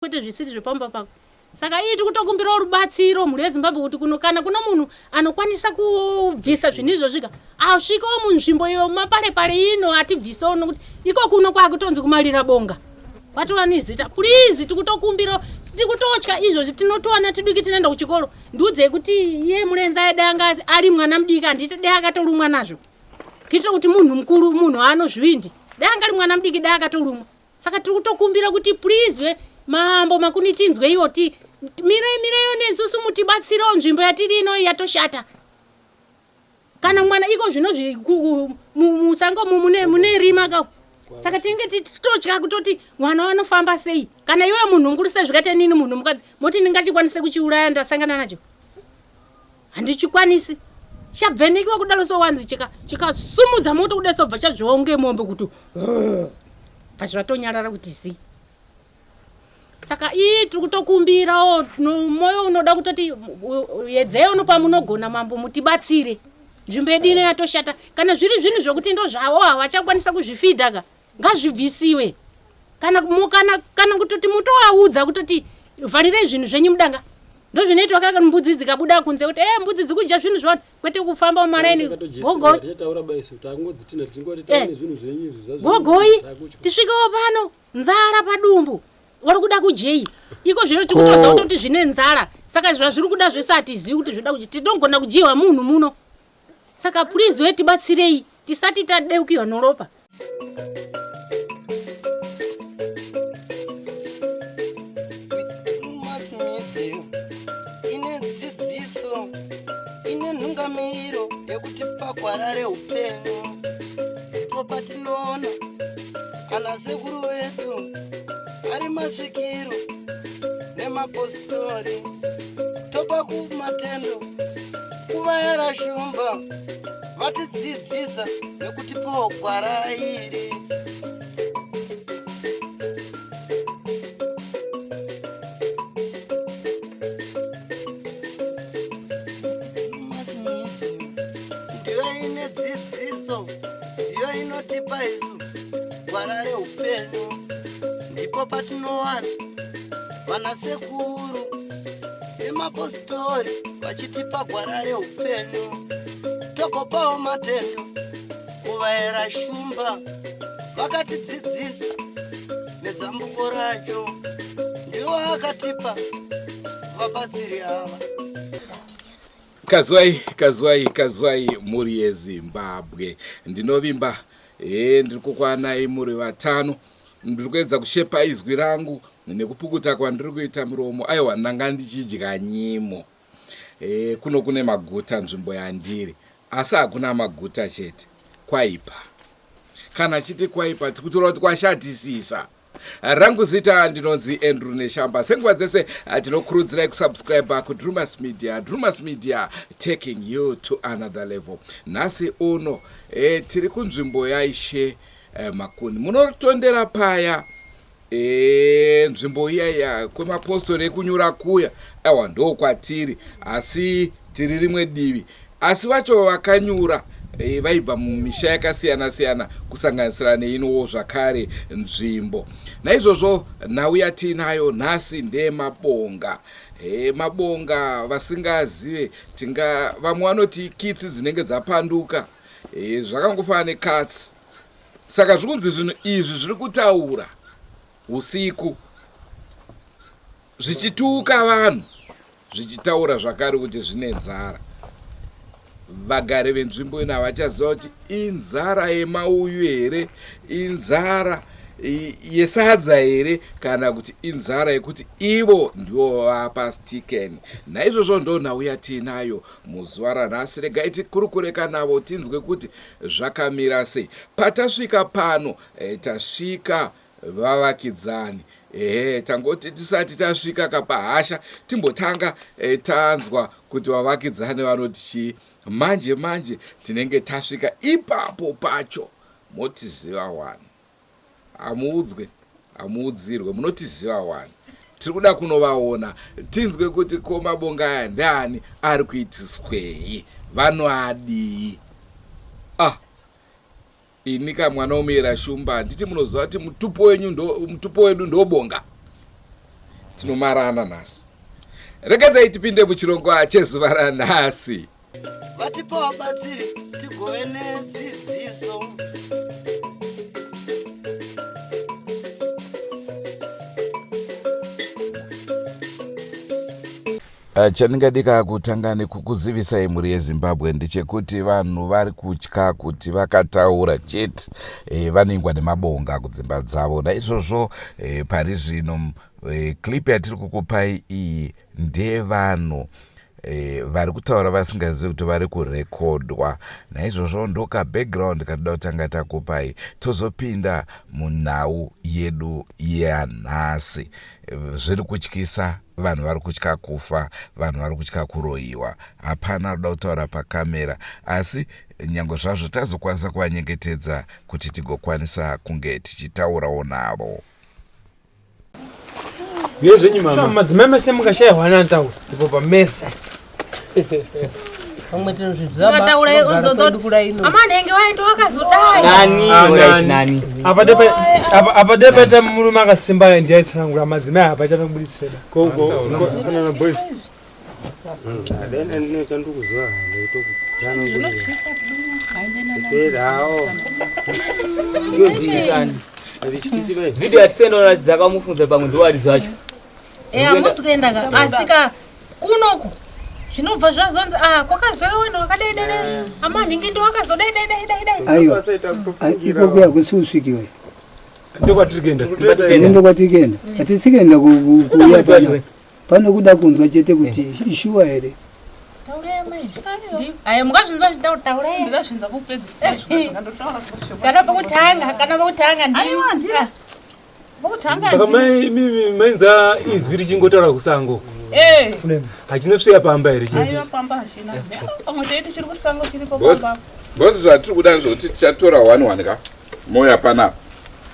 Kwete zvisiri zvepamba pako. Saka iye tikutokumbirawo rubatsiro mhuri yeZimbabwe kuti kuno kana kuno munhu anokwanisa kubvisa zvinhu izvozvika asvikewo munzvimbo iyo mapalepale ino atibvisewo nokuti iko kuno kwakutonzi kumalira bonga kwatova nezita. Please, tikutokumbirawo, tikutotya izvozvi. Tinotowana tudiki tinoenda kuchikoro. Ndiudzei kuti iye murenza dai anga ari mwana mudiki, handiti dai akatorumwa nazvo, kuitira kuti munhu mukuru, munhu anozvivindi, dai anga ari mwana mudiki dai akatorumwa. Saka tiri kutokumbira kuti please, mambo Makuni, tinzweiwo, ti mirei, mireiwo nesusu, mutibatsirewo. Nzvimbo yatiri ino yatoshata. Kana mwana iko zvino musango mune rima ka, saka tinenge titotya kutoti mwana wanofamba sei. Kana iwe munhu mukuru sezvikaita nini munhu mukadzi, moti ndingachikwanise kuchiuraya ndasangana nacho? Handichikwanisi. Chabvenekiwa kudaro so, wanzi chikasumudza moto kudai sobva chazviwa mombe kuti bva zvatonyarara kuti zi. Saka ii tiri kutokumbirawo mwoyo unoda kutoti yedzei uno pamunogona, mambo, mutibatsire. Nzvimbo yedu ino yatoshata. Kana zviri zvinhu zvokuti ndo zvavo havachakwanisa kuzvifidha ka, ngazvibvisiwe, kana kutoti mutoaudza kutoti vharirei zvinhu zvenyu mudanga. Ndo zvinoitwa kaka mbudzi dzikabuda kunze kuti e mbudzi dzikudya zvinhu zvona, kwete kufamba mumaraini gogoi gogoi. Tisvikewo pano nzara padumbu, vari kuda kujei iko zvino? Tikutoziva kutoti zvine nzara, saka zvazviri kuda zvese hatizivi kuti zvinoda kuji. Tinogona kudyiwa munhu muno. Saka please we, tibatsirei tisati tadeukiwa noropa. Drewmas Media ine dzidziso, ine nhungamiriro yekuti pagwara reupenyu ndipo patinoona ana sekuru vedu ari masvikiro nemapostori. Topa kumatendo kuvayera shumba vatidzidzisa nekutipawo gwara iri. Ndiyo ine dzidziso, ndiyo inotipa isu gwara reupenyu. Ndipo patinowana vana sekuru nemapostori vachitipa gwara reupenyu. Togopawo matendo kuvayera shumba vakatidzidzisa nezambuko racho. Ndiwo akatipa vabatsiri ava. Kazwai, kazwai, kazwai, mhuri yeZimbabwe. Ndinovimba ndiri kukwanai muri vatano. Ndiri kuedza kushepa izwi rangu nekupukuta kwandiri kuita muromo. Aiwa, ndanga ndichidya nyimo. Kuno kune maguta nzvimbo yandiri, asi hakuna maguta chete, kwaipa. Kana chiti kwaipa, tikutora kuti kwashatisisa. Rangu zita ndinonzi Andrew Neshamba. Senguva dzese tinokurudzirai kusubscribe kuDrumas Media. Drumas Media, taking you to another level. Nhasi uno tiri kunzvimbo yaIshe Makuni. Munotondera paya nzvimbo iya kwemapostori ekunyura kuya, aiwa, ndo kwatiri, asi tiri rimwe divi. Asi vacho vakanyura vaibva mumisha yakasiyana siyana, kusanganisira neinowo zvakare nzvimbo. Naizvozvo nhau yatiinayo nhasi ndeyemabonga. Mabonga, vasingazive, tinga vamwe vanoti kitsi dzinenge dzapanduka. Zvakangofanana nekatsi. Saka zviri kunzi zvinhu izvi zviri kutaura usiku zvichituka vanhu, zvichitaura zvakare kuti zvine nzara. Vagari venzvimbo ino havachaziva kuti inzara yemauyu here, inzara yesadza here, kana kuti inzara yekuti ivo ndivo vapa sticken. Naizvozvo ndo nhau yatiinayo muzuva ranhasi. Regai tikurukure navo tinzwe kuti zvakamira sei. Patasvika pano, tasvika vavakidzani. Ehe, tangoti tisati tasvika kapahasha, timbotanga tanzwa kuti vavakidzani vanoti chii. Manje manje tinenge tasvika ipapo pacho. Motiziva wani, hamuudzwe, hamuudzirwe, munotiziva wani. Tiri kuda kunovaona tinzwe kuti ko mabonga aya ndeani, ari kuitiswei, vanoadii? Ah, ini ka mwana womuyera shumba, handiti munoziva kuti mutupo wenyu ndo mutupo wedu ndobonga. Tinomarana nhasi. Regedzai tipinde muchirongwa chezuva ranhasi. Vatipa vabatsiri tigove nedzidziso. Chandingadika kutanga nekukuzivisai mhuri yeZimbabwe ndechekuti vanhu vari kutya kuti vakataura chete e, vanengwa nemabonga kudzimba dzavo. Naizvozvo e, pari zvino e, clip yatiri kukupai iyi ndevanhu e, vari kutaura vasingazivi kuti vari kurekodwa. Naizvozvo ndoka background katoda kutanga takupai tozopinda munhau yedu yanhasi. Zviri kutyisa vanhu vari kutya kufa, vanhu vari kutya kuroyiwa. Hapana arikuda kutaura pakamera asi nyangwe zvazvo tazokwanisa kuvanyengetedza kuti tigokwanisa kunge tichitaurawo navo. Uye zvenyu mama. Madzimai mese mukashaya hwana anotaura ipo pamese. Pamwe tinozviziva ba. Ukataura tinogara uzonzwa kwedu kudai ino. Amanhenge waendo wakazodai. Nani, Ah, alright, nani. nani. Apa depa apa apa depa ta murume akasimba ndiye aitsanangura madzimai apa achanobuditsira. Go go go no boys. Video yatisendaona dzakamufunza pamwe ndowaridzi wacho. Eh, hamusi kuenda ka asi ka kunoku zvinobva zvazonzi ah kwakazouya vanhu vakadai dai dai amanhingi ndo wakazodai dai dai dai dai Aiwa, ikokuya kusi usvikiwe. Ndokwatiri kuenda. Ine ndokwatiri kuenda. Hatisi kuenda kuuya pano. Pano kuda kunzwa chete kuti ishuwa here. Ayo mukazvinzwa zvitaura Ndikazvinzwa kupedzisira zvakandotaura kushoko. kana pekutanga kana pekutanga Aiwa ndira. Pekutanga Saka ndira. mai mimi mainza izwi richingotaura kusango. Eh. Hachinosvika pamba here chii? Aiwa pamba hachina. Pamwe teiti chiri kusango chiripo Boss. pamba. Boss zvatiri kuda ndezvekuti tichatora one one ka mouya panapa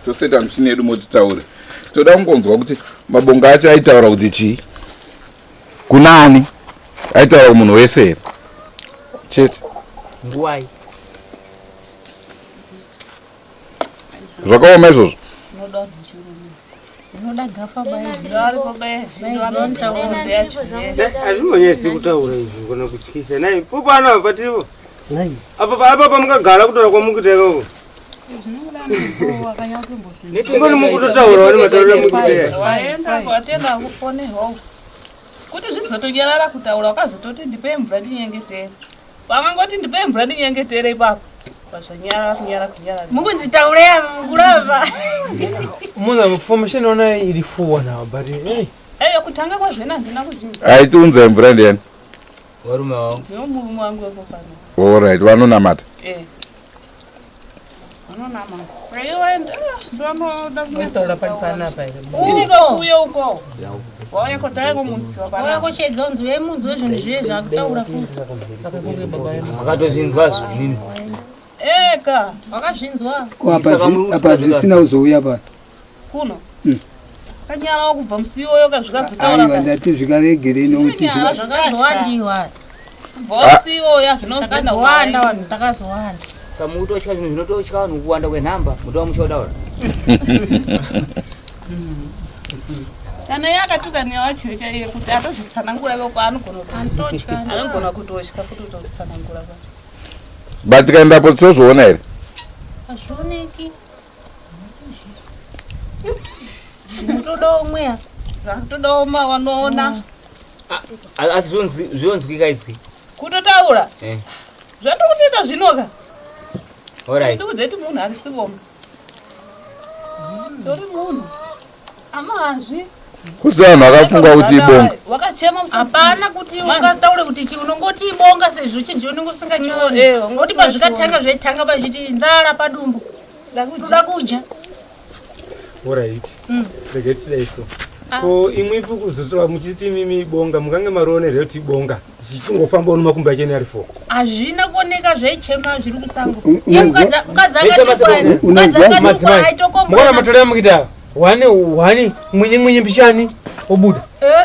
toseta mishini yedu motitaure. Toda kungonzwa kuti mabonga acho aitaura kuti chii kunani aitaura kumunhu wese here chete. Nguwai. Zvakaoma izvozvo. Zvinoda gafa bai. Aripo be. Ndovanotaura yacho. Hazvimbonyatsi kutaura izvi kana kutyisa nai popo ana apa tiripo apa apa pamukagara kutaura kwamukuita ikoko ngoni mukutotaura wani mataurira mukuita Waenda watenda kufonerwa kuti zvizotonyarara kutaura wakazototi ndipei mvura ndinyengetere. Pamangoti ndipei mvura ndinyengetere ipapo. Pazvanyarara kunyara kunyara. Mukunzi taurei apa mukurava. Muna formation ona iri fuwa now but hey. Eyo kutanga kwazvena handina kuzvinzwa. Aitiunza mvura ndiyani? Varume wavo. Ndiwo murume wangu wepo pano. Alright, vanonamata. Eh. Vanonama. Saka iye waenda ndovanoda Taura kunyatsa. panapa here. Tiriko kuuya uko. Wauya kotaya komutsiwa Wauya panapa. koshedza unzi uye munzi wezvinhu zviye zvakutaura futi. Wakatozvinzwa zvinini. Eka. Wakazvinzwa. Ko apa Saka muri apa zvisina kuzouya pano. Kuno. Mm. Kanyarawo kubva musi iwoyo kazvikazotaura. Aiwa ndati zvikaregerei nokuti Nyaya Zvakazowandiwa. Kubva musi iwoyo zvinozoenda Takazowanda vanhu takazowanda. Saka mukutotya zvinhu zvinototya vanhu kuwanda kwenhamba mutova muchotaura. Kana iye akatuka newacho chaiye kuti atozvitsanangura ivo kwaanogona Anototya. anogona kutotya futi kutozvitsanangura pa. But tikaendapo tozviona here? Hazvioneki. Zvinotodawo mweya. Zvakutodawo wanoona Asi zvonzwika izwi. kutotaura Eh. zvandikutoita zvinoka Alright. ndikudzeti munhu arisivonga tori munhu amazvi Kuziva vanhu vakafunga kuti ibonga. wakachema musodzi. Hapana kuti ungataure kuti chi unongoti ibonga sezvo chinhu unenge usingachioni. Eh, unenge Ngoti pazvikatanga zvaitanga pazviti nzara padumbu. Toda kudya. Alright. Regai tidai so. Ko imwe ipi kuzotora muchiti imimi ibonga mukange marione here kuti ibonga zvichingofamba uno makumbo achene ari foko. Hazvina kuoneka zvaichema zviri kusango. U- Iye unoziva- mukadzi akatukwa mukadzi Unoziva- akatukwa Madzimai. Mukaona aitokombola. matore amukuita ava. Wani wani mwinyi mwinyi mbichani obuda.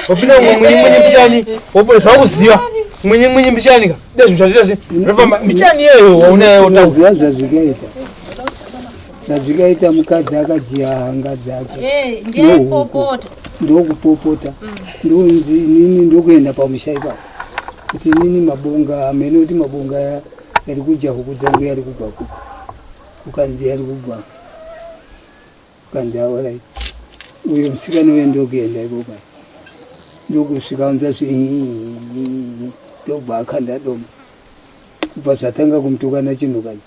Wapinda umwe mwinyi mwinyi mbichani obuda zvakuziva. Mwinyi mwinyi mbichani ka. Dezvo zvatita se. Rofamba mbichani iyoyo waunayo otaura. Unoziva zvazvikaita. Zvazvikaita mukadzi akadziya hanga dzake. Eh, ndiye aipopota. Ndokupopota. Ndonzi inini ndokuenda pamusha ipapo. Kuti inini mabonga hameno kuti mabonga aya yari kudya huku dzangu yari kubva kupi. Kukanzi yari kubva. Kukanzi alright. Uyo musikana uye ndokuenda ikoko. Ndokusvika unza zvi ndobva akanda dombo. Kubva zvatanga kumutukana chinhukadzi.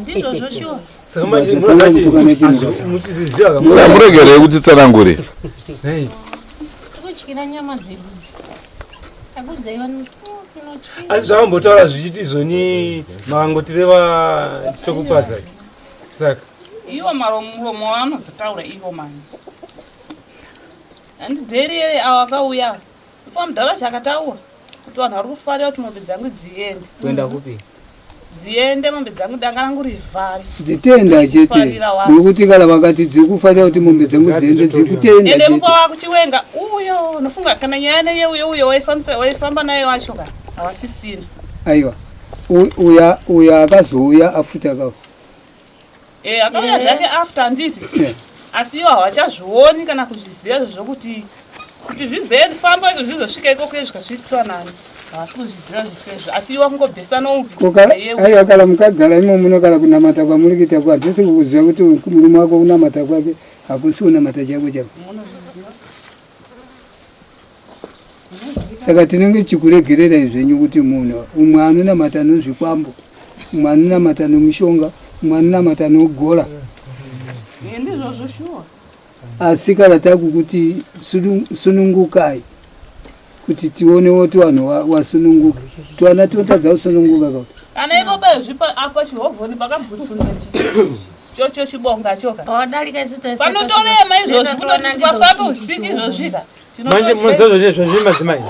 Ndizvozvo shuwa. Saka manje munoziva muchiziziva ka Saka muregerei kutitsanangurira. Tikutyira nyama dzedu idzi. Akudzai vanhu tinotyira. Asi zvavambotaura zvichiti izvoni makangotireva chokupaza. Saka Iwo maromuromo wanozotaura ivo manje. Handidheri avo akauya. Ifa mudhara chakataura kuti vanhu vari kufarira kuti mombe dzangu dziende. Kuenda kupi? Dziende mombe dzangu danga rangu rivhare. Dzitenda chete Kufarira wangu. nokuti kana vakati dziri kufarira kuti mombe dzangu dziende dziri kutenda Ende chete mupa wakuchiwenga uyo unofunga kana nyaya neye uyo uyo waifambisa waifamba naye wacho ka hawasisina. aiwa uya uya akazouya afuta kafa Eh akauya zvake after handiti. Yeah. Asi ivo havachazvioni kana kuzviziva zvokuti kuti zvizefamba zvizosvika ikoko zvikasvitswa nani. Havasi kuzviziva zvisezvo asi iwo kungobhesa noupi. Aiwa kana mukagara imo muno kana kunamata kwamuri kuita ko handisi kukuziva kuti murume wako kunamata kwake hakusi kunamata chako chako Munozviziva. Saka tinenge tichikuregererai zvenyu kuti munhu umwe anonamata nozvikwambo umwe anonamata nomushonga umwe anonamata nogora Eh, ndizvozvo shuwa. Asi kana takukuti sunungukai kuti tionewo kuti vanhu wasununguka twana tinotadza kusununguka ka Kana ipo pezvipa apa chihovhoni pakabvutsunza chocho chibonga choka. Pawadarika isu tese. Panotorema izvozvi kutoti pafambe usiku izvozvika. Manje munoziva zvozvi madzimai.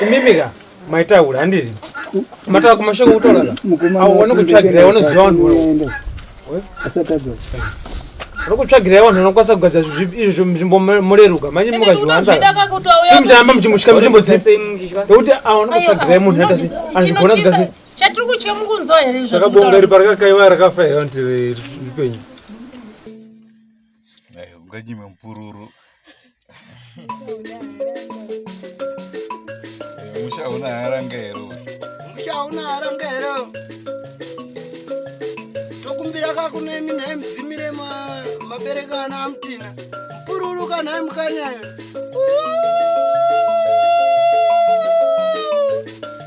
Imimi ka maitaura handiti? Mataura kumashoko kutaura ka. Avo vanokutsvagirai vanoziva vanhu. Asatadza. Vanokutsvagirai vanhu vanokwanisa kugadzira izvo nzvimbo moreruka. Manje mukazviwanza. Tinotozvida kakuti wauya Simuchamba muchimusvika munzvimbo dzipi. Nekuti avo vanokutsvagirai munhu anoita sei? Anogona kuita sei? Chatiri kutya mukunzwa here izvo? Saka bonga iri parakakaiwa rakafa here vanhu ripenyu. Unganyime mupururu. Musha una haranga here uyu? Musha una haranga here? Tokumbira kakunemi nhai mudzimire mabereka ana amutina. Mupururu kanhai mukanyayo.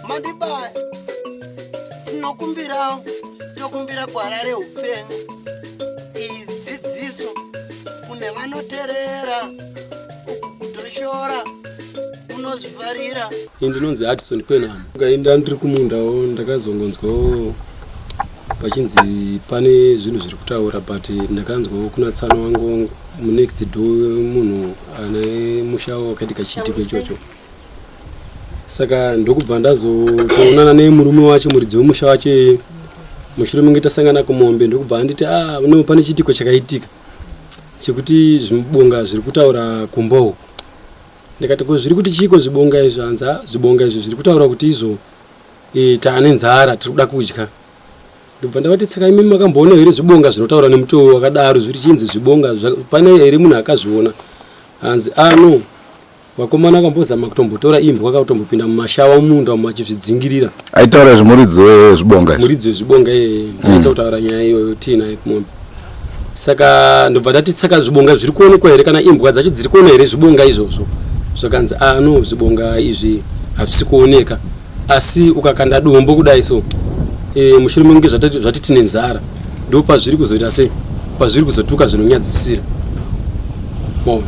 Mandibaya. Tinokumbirawo tokumbira gwara reupenyu. Iyi dzidziso kune vanoterera uku kutoshora unozvifarira. Ini ndinonzi Hudson Kwenhamo. Kainda ndiri kumundawo ndakazongonzwawo pachinzi pane zvinhu zviri kutaura but ndakanzwawo kuna tsano wangu munext door munhu ane musha wakaitika chiitiko ichocho. Saka ndokubva ndazotoonana nemurume wacho muridzi wemusha wacho iyeye. Mushure menge tasangana kumombe ndokubva anditi ah no pane chiitiko chakaitika chekuti zvibonga zviri kutaura kumba uku. Ndikati ko zviri kuti chiiko zvibonga izvi hanzi ah zvibonga izvi zviri kutaura kuti izvo e, taane nzara tiri kuda kudya. Ndobva ndavati saka imi makamboona here zvibonga zvinotaura nemutoo wakadaro zviri chinzi zvibonga pane here munhu akazviona hanzi ah no Vakomana vakambozama kutombotora imbwa kakutombopinda mumashawa mumunda umu achizvidzingirira. Aitaura zvemuridzi wezvibonga izvi. Muridzi wezvibonga iyeye ndaita kutaura nyaya iyoyo tiinaye kumombe. Saka ndobva ndati saka zvibonga zviri kuonekwa here kana imbwa dzacho dziri kuona here zvibonga izvozvo. Zvakanzi ah no zvibonga izvi hazvisi kuoneka asi ukakanda dombo kudai so e, mushure mekunge zvati, zvati tine nzara ndo pazviri kuzoita sei pazviri kuzotuka zvinonyadzisira maona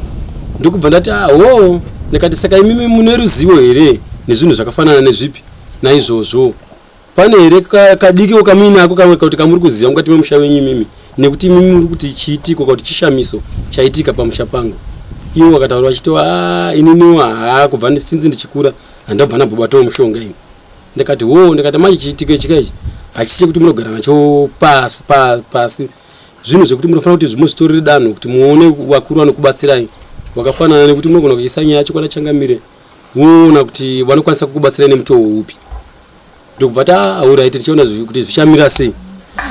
ndokubva ndati ah hoo ndikati saka imimi mune ruzivo here nezvinhu zvakafanana nezvipi naizvozvo pane here kadikiwo kamuinako kamwe kuti kamuri kuziva mukati memusha wenyu imimi nekuti imimi muri kuti chiitiko kuti chishamiso chaitika pamusha pangu ivo vakataura vachiti ah ininiwo haa kubva sinzi ndichikura handabva ndambobatawo mushonga ini ndikati hoo ndikati manje chiitiko ichi kaichi hachisi chekuti munogara nacho pasi pa, pasi zvinhu zvekuti munofanira kuti muzvitorere danho kuti muone vakuru vanokubatsirai vakafanana nekuti munogona kuisa nyaya yacho kwana changamire woona kuti vanokwanisa kukubatsirai nemutoo upi ndokubva ta auraiti tichiona kuti zvichamira sei.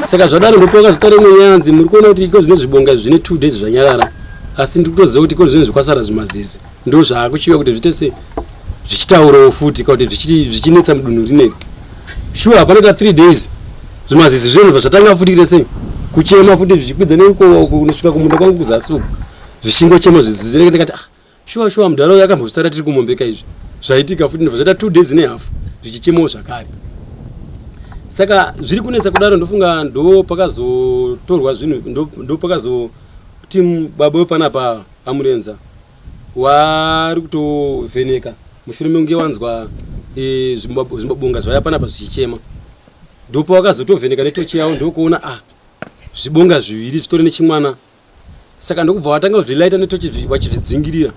Saka zvadaro ndopakazotaura imwe nyaya yanzi muri kuona kuti iko zvino zvibonga izvi zvine 2 days zvanyarara asi ndiri kutoziva kuti iko zvino zvikwasara zvimazizi ndo zvaakuchiuya kuti zviite se zvichitaurawo futi kana kuti zvichinetsa mudunhu rineri. Shuwa hapana 3 days zvimazizi zvinobva zvatanga futi kuita sei kuchema futi zvichikwidza nerukowa uko kunosvika kumunda kwangu kuzasi uko zvichingochema zvizizi ndikati ah shuwa shuwa mudhara uyu akambozvitaura tiri kumombeka izvi zvaitika futi ndobva zvaita 2 days nehafu zvichichemawo zvakare. Saka zviri kunetsa kudaro ndofunga ndo pakazotorwa zvinhu ndo pakazoti baba wepanapa amurenza wari kutovheneka mushure mekunge wanzwa e, zvimabonga zvauya panapa zvichichema ndopawakazotovheneka netochi yavo ndokuona ah zvibonga zviviri zvitori nechimwana saka ndokubva watanga kuzvilaita netochi vachizvidzingirira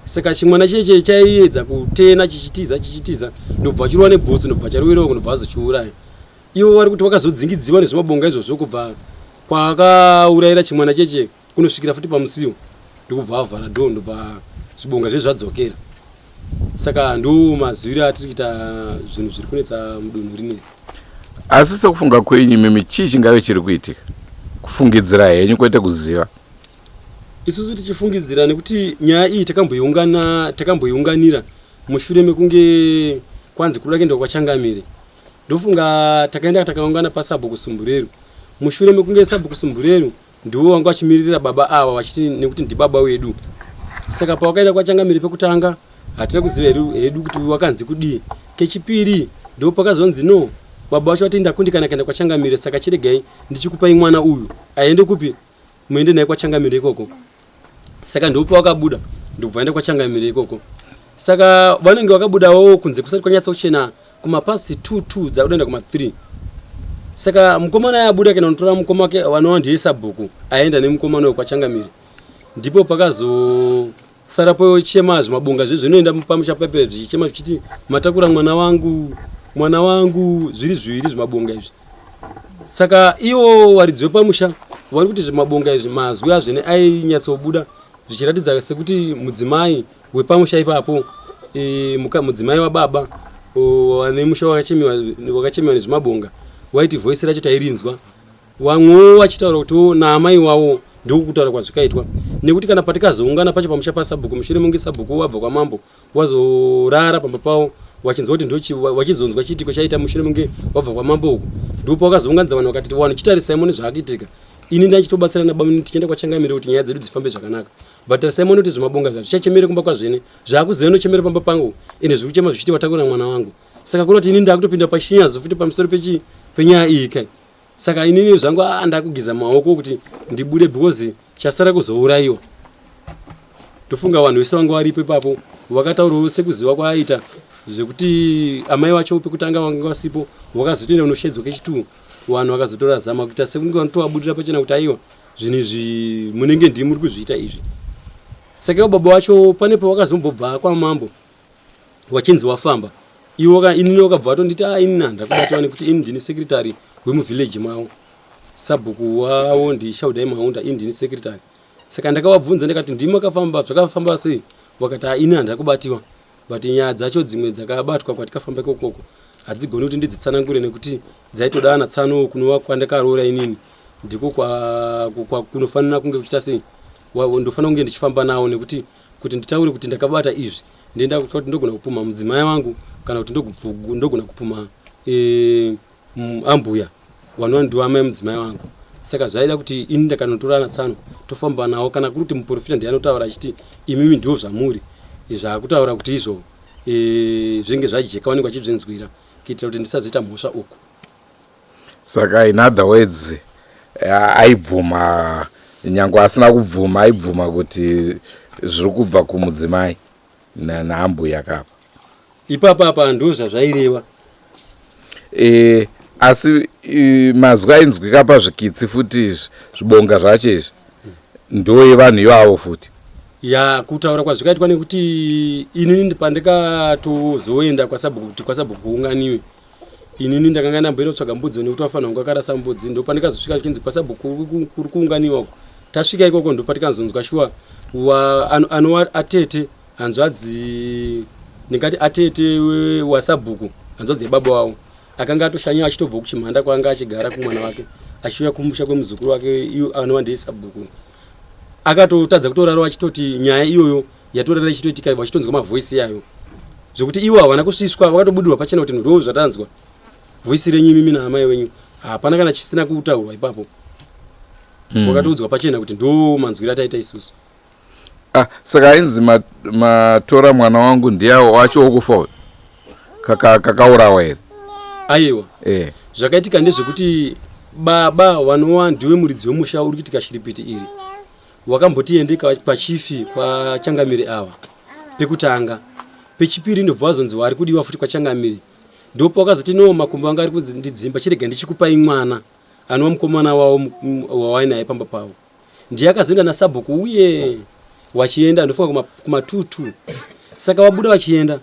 saka chimwana cheche chaiedza kutena chichitiza chichitiza ndobva vachirova nebhutsu ndobva charowera uko ndobva vazochiuraya ivo vari kuti vakazodzingidziwa nezvimabonga izvozvo kubva kwakaurayira chimwana cheche kunosvikira futi pamusiwo ndokubva vavhara dhoo ndobva zvibonga zve zvadzokera saka ndo maziviro atiri kuita zvinhu zviri kunetsa mudunhu rineri. Asi sekufunga kwenyu imimi chii chingave chiri kuitika? Kufungidzira henyu kwete kuziva. Isusu tichifungidzira nekuti nyaya iyi takamboiungana takamboiunganira mushure mekunge kwanzi kuda kuendwa kwaChangamire. Ndofunga takaenda takaungana pasabhuku Sumbureru. Mushure mekunge sabhuku Sumbureru Ndivo vanga vachimiririra baba ava vachiti nekuti ndibaba wedu. Saka pawakaenda kwachangamire pekutanga hatina kuziva hedu, hedu kuti wakanzi kudii. Kechipiri ndipo pakazonzi no baba vacho vati ndakundikana kuenda kwachangamire saka chiregai ndichikupai mwana uyu aende kupi muende naye kwachangamire ikoko. Saka ndipo pawakabuda ndobva vaenda kwachangamire ikoko. Saka vanenge vakabudawo kunze kusati kwanyatsa kuchena kumapast 2 2 dzakutoenda kuma 3 saka mukomana ayabuda kana unotora mukoma wake vanova ndiye sabhuku aenda nemukomana uyo kwachangamire ndipo pakazosara pochema zvimabonga zve zvinoenda pamusha pepe zvichichema zvichiti matakura mwana wangu mwana wangu zviri zviviri zvimabonga izvi saka ivo varidzi vepamusha vari kuti zvimabonga izvi mazwi azvene ainyatsobuda zvichiratidza sekuti mudzimai wepamusha ipapo e, mudzimai wababa ane musha wakachemiwa nezvimabonga waiti voice racho tairinzwa vamwewo vachitaura kuti naamai wavo ndokutaura kwazvikaitwa nekuti kana patikazoungana pacho pamusha pasabhuku mushure munge sabhuku wabva kwamambo wazorara pamba pavo wachinzwa kuti wachizonzwa chiitiko chaita mushure munge wabva kwamambo uku ndipo wakazounganidza vanhu vakati vanhu chitarisai mone zvaakuitika ini ndachitobatsira nabamunini tichienda kwachangamire kuti nyaya dzedu dzifambe zvakanaka but tarisai muone kuti zvimabonga zvazvichachemere kumba kwazvene zvaakuzouya nochemera pamba pangu ende zviri kuchema zvichiti watakura mwana wangu saka kureva kuti ini ndakutopinda pachinyazo futi pamusoro pechi penyaya iyi kai saka inini zvangu aa ndakugeza maoko kuti ndibude because chasara kuzourayiwa ndofunga vanhu vese vanga varipo ipapo vakataurawo sekuziva kwaaita zvekuti amai vacho pekutanga vanga vasipo vakazotoenda kunoshedzwa kechituu vanhu vakazotora zama kuita sekunge vanotovabudira pachena kuti aiwa zvinhu izvi munenge ndii muri kuzviita izvi saka ivo baba vacho pane pavakazombobva kwamambo wachinzi wafamba iwo inini wakabva watonditi a ah, inini handakubatiwa nekuti ini ndini secretary wemuvillage mavo sabhuku wavo ndishaudai maunda ini ndini secretary saka ndakavabvunza ndikati ndimi makafamba zvakafamba sei vakati a ah, ini handakubatiwa but nyaya dzacho dzimwe dzakabatwa kwatikafamba ikokoko hadzigoni kuti ndidzitsanangure nekuti dzaitoda ana tsano kunova kwandakaroora inini ndiko kunofanira kunge kuchiita sei ndofanira kunge ndichifamba nawo nekuti kuti nditaure kuti ndakabata izvi ndenda kuti ndogona kupumha mudzimai wangu kana kuti ndogona kupumha e, ambuya vanova ndiwo amai mudzimai wangu saka zvaida kuti ini ndakanotora ana tsano tofamba nawo kana kuri kuti muprofita ndiye anotaura achiti imimi ndiwo zvamuri zvaakutaura kuti izvo e, zvinge zvajeka vanenge vachizvinzwira kuitira kuti ndisazoita mhosva uku Saka in other words aibvuma nyangwe asina kubvuma aibvuma kuti zviri kubva kumudzimai naambuya kapa. Ipapa apa ndo zvazvaireva. E, asi e, mazwi ainzwika pazvikitsi futi izvi zvibonga zvacho izvi ndo yevanhu ivavo futi. Ya kutaura kwazvikaitwa nekuti inini pandikatozoenda kwasabhuku kuti kwasabhuku kuunganiwe Inini ndakanga ndamboenda kutsvaga mbudzi nekuti wafanira kunge akarasa mbudzi ndopandikazosvika zvichinzi kwasabhuku kuri kuunganiwa uko tasvika ikoko ndopatikazonzwa shuwa anova atete hanzvadzi ndingati atete wasabhuku hanzvadzi yebaba wavo akanga atoshanya achitobva kuchimhanda kwaanga achigara kumwana wake achiuya kumusha kwemuzukuru wake iyo anova ndiye sabhuku akatotadza kutorarawo achitoti nyaya iyoyo yatorara ichitoitika vachitonzwa mavhoisi yayo zvekuti ivo havana kusviswa vakatobudirwa pachena kuti ndo zvatanzwa voisi renyu imimi naamai wenyu hapana kana chisina kutaurwa ipapo wakatoudzwa pachena kuti ndo manzwiro ataita isusu. Ah, saka ainzi matora mwana wangu ndiyawo wacho wokufa uyu kakaurawa here? Aiwa. Zvakaitika ndezvekuti baba vanova ndiwe muridzi wemusha uri kuitika shiripiti iri wakamboti ende kwachifi kwachangamire ava pekutanga pechipiri ndobva wazonzi wari kudiwa futi kwachangamire ndopa wakazoti no makumbo anga ari kundidzimba chirega ndichikupai mwana anova mukomana wavo wawainaye pamba pavo ndiye akazoenda nasabhuku uye wachienda ndofunga kumatutu saka wabuda vachienda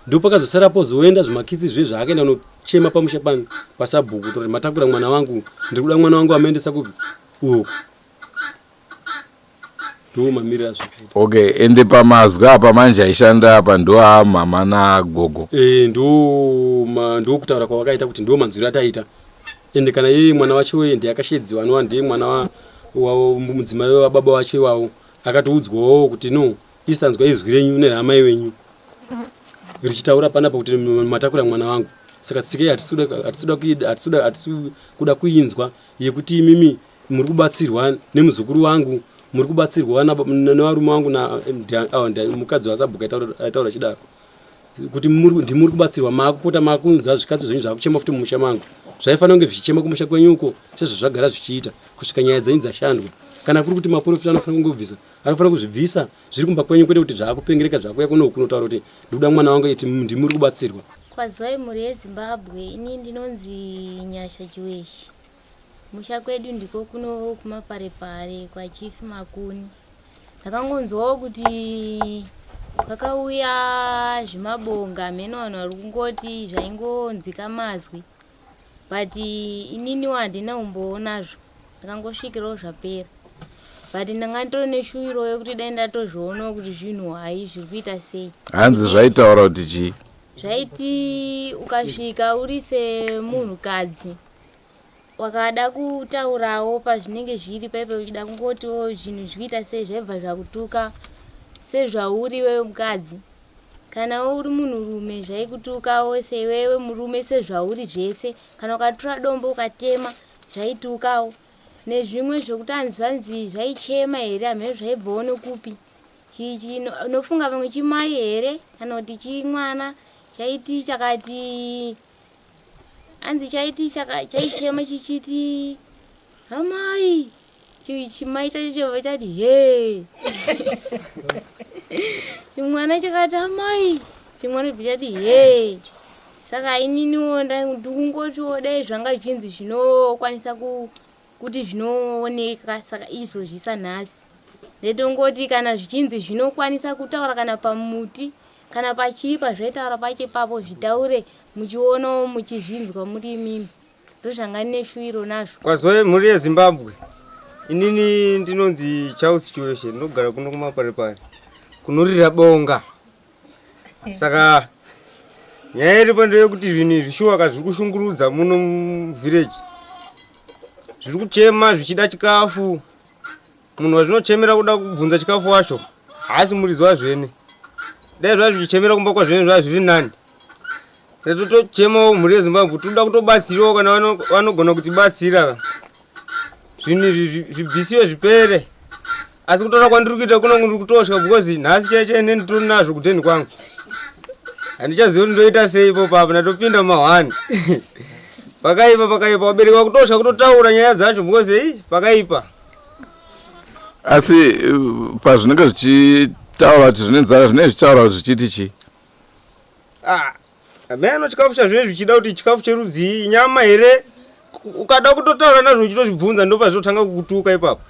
ndopakazosara pozoenda zvimakitsi zve zvaakaenda kunochema pamusha pani pasabhuku toti matakura mwana wangu ndiri kuda mwana wangu amaendesa kupi uku ndo mamiriro azvakaita. Okay, ende pamazwi apa manje aishanda apa ndo amama nagogo. E, ndo kutaura kwavakaita kuti ndo manzwiro ataita ende kana iye mwana wacho iye ndiye akashedziwa anova ndiye mwana mudzimai wababa wacho iwawo akatoudzwawo kuti no isi tanzwa izwi renyu neramai wenyu richitaura panapa kuti matakura mwana wangu saka tsika iyi hatisi kuda kuinzwa yekuti imimi muri kubatsirwa nemuzukuru wangu muri kubatsirwa nevarume wangu mukadzi wasabhuku aitaura chidaro kuti ndimuri kubatsirwa maakupota maakunzwa zvikatsi zvenyu zvakuchema futi mumusha mangu zvaifanira kunge zvichichema kumusha kwenyu uko sezvazvagara zvichiita kusvika nyaya dzenyu dzashandwa kana kuri kuti maprofita anofanira kungobvisa anofanira kuzvibvisa zviri kumba kwenyu kwete kuti zvaakupengereka zvakuya kuno kunotaura kuti ndikuda mwana wangu iti ndimuri kubatsirwa. Kwaziwai mhuri yeZimbabwe, ini ndinonzi Nyasha Chiweshi. Musha kwedu ndiko kuno kumaparepare kwaChief Makuni. Ndakangonzwawo kuti kwakauya zvimabonga hameno vanhu vari kungoti zvaingonzwika mazwi but ininiwo handina umbowo nazvo ndakangosvikirawo zvapera but ndanga nditori neshuwiro yekuti dai ndatozvionawo kuti zvinhu hayi zviri kuita sei. Hanzi zvaitaura kuti chii? Zvaiti ukasvika uri semunhukadzi wakada kutaurawo pazvinenge zviri paipe uchida kungotiwo zvinhu zvikuita sei zvaibva zvakutuka sezvauri iwewe mukadzi kana uri munhurume zvaikutukawo seiwewe murume sezvauri zvese kana ukatura dombo ukatema zvaitukawo nezvimwe zvekuti hanzi zvanzi zvaichema here hameno zvaibvawo nekupi unofunga pamwe chimai here kana kuti chimwana chaiti chakati hanzi chaiti chaichema chichiti amai chimai chacho chobva chati he chimwana chakati amai chimwana chobva chati he saka ininiwo ndikungotiwo dai zvanga zvichinzi zvinokwanisa kuti zvinooneka saka izvozvi sanhasi ndetongoti kana zvichinzi zvinokwanisa kutaura kana pamuti kana pachii pazvaitaura pacho ipapo zvitaure muchionawo muchizvinzwa muri imimi ndozvanga ndine shuwiro nazvo. Kwazoi mhuri yeZimbabwe, inini ndinonzi Charles Chiweshe ndinogara kuno kumaparepare kunorira bonga. Saka nyaya iripo ndeyekuti zvinhu izvi shuwa ka zviri kushungurudza muno muvillage, zviri kuchema zvichida chikafu. Munhu wazvinochemera kuda kubvunza chikafu wacho haasi muridzi wazvene. Dai zvazvichichemera kumba kwazvene zvazviri nani. Totochemawo mhuri yeZimbabwe toda kutobatsirawo kana vanogona kutibatsira zvinhu izvi zvibvisiwe zvipere. Asi kutaura kwandiri kuita kuno ndiri kutotya because nhasi chaiye chaiye nditori nazvo kudheni kwangu. Handichazivi kuti ndoita sei ipo papo ndatopinda mumahwani. Pakaipa pakaipa vabereki vakutotya kutotaura nyaya dzacho because ei pakaipa. Asi pazvinenge zvichitaura kuti zvine nzara zvinenge zvichitaura kuti zvichiti chii? Ah, hameno chikafu chazvinenge zvichida kuti chikafu cherudzii nyama here ukada kutotaura nazvo uchitozvibvunza ndopazvinotanga kukutuka ipapo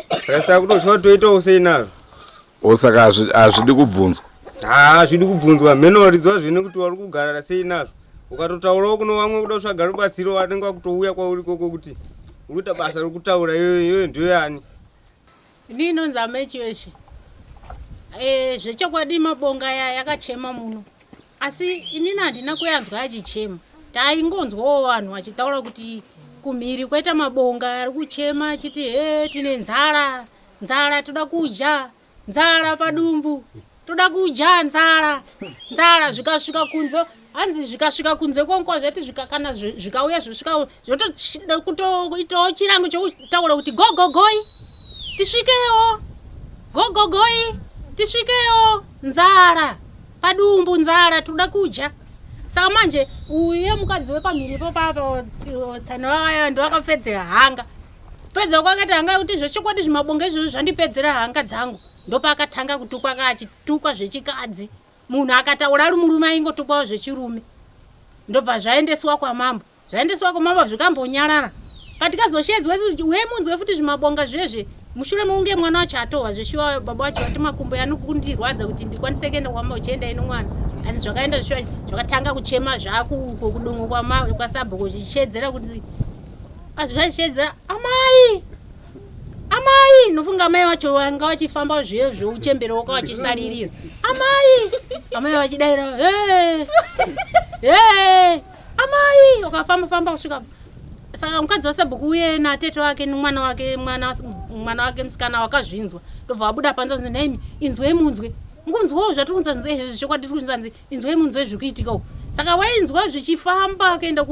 saka saka kutotya kuti toitawo sei nazvo. O saka hazvidi kubvunzwa? Haa hazvidi kubvunzwa mheno varidzi vazvene kuti vari kugara sei nazvo ukatotaurawo kuno vamwe kuda kutsvaga rubatsiro vanenge vakutouya kwauri ikoko kuti uri kuita basa rekutaura iyoyo iyoyo ndiyo yani. Ini inonzi amai Chiweshe. Eh, zvechokwadi mabonga aya yakachema muno asi inini handina kuyanzwa achichema taingonzwawo vanhu vachitaura kuti Kumhiri kwaita mabonga ari kuchema achiti he tine nzara, nzara toda kudya, nzara padumbu, toda kudya nzara, nzara zvikasvika kunze hanzi zvikasvika kunze konko zvati zvika kana zvikauya zvosvika zvotokutoitawo chirango chokutaura kuti gogogoi tisvikewo gogogoi tisvikewo nzara padumbu nzara toda kudya saka manje uye mukadzi wepamhiri ipopapo tsano vaya ndovakapfedzera hanga kupedzera kwakaita hanga kuti zvechokwadi zvimabonga izvozvo zvandipedzera hanga dzangu ndopaakatanga kutukwa ka achitukwa zvechikadzi munhu akataura ari murume aingotukwawo zvechirume ndobva zvaendeswa kwamambo Zvaendeswa kumambo zvikambonyarara. Patikazoshedzwa isu uye munzwe futi zvimabonga zvezve mushure mekunge mwana wacho atohwa zveshuwa baba wacho vati makumbo anokundirwadza kuti ndikwanise kuenda kwamambo uchienda ino mwana asi zvakaenda zveshuwa zvakatanga kuchema zvakuko kudongo kwasabhuku zvichishedzera kuti azvishedzera amai amai nofunga amai vacho vanga vachifamba zviye zveuchembere woka vachisaririra amai amai vachidaira hey, hey. amai wakafamba famba kusvika saka mukadzi wasabhuku uye natete wake nemwana wake mwana mwana wake musikana wakazvinzwa ndobva wabuda panze kunzi nhaimi inzwei munzwe mukunzwawo zvatiri kunzwa nzi ezvi chokwadi tiri kunzwa nzi inzwei munzwe zviri kuitika uku saka wainzwa zvichifamba kuenda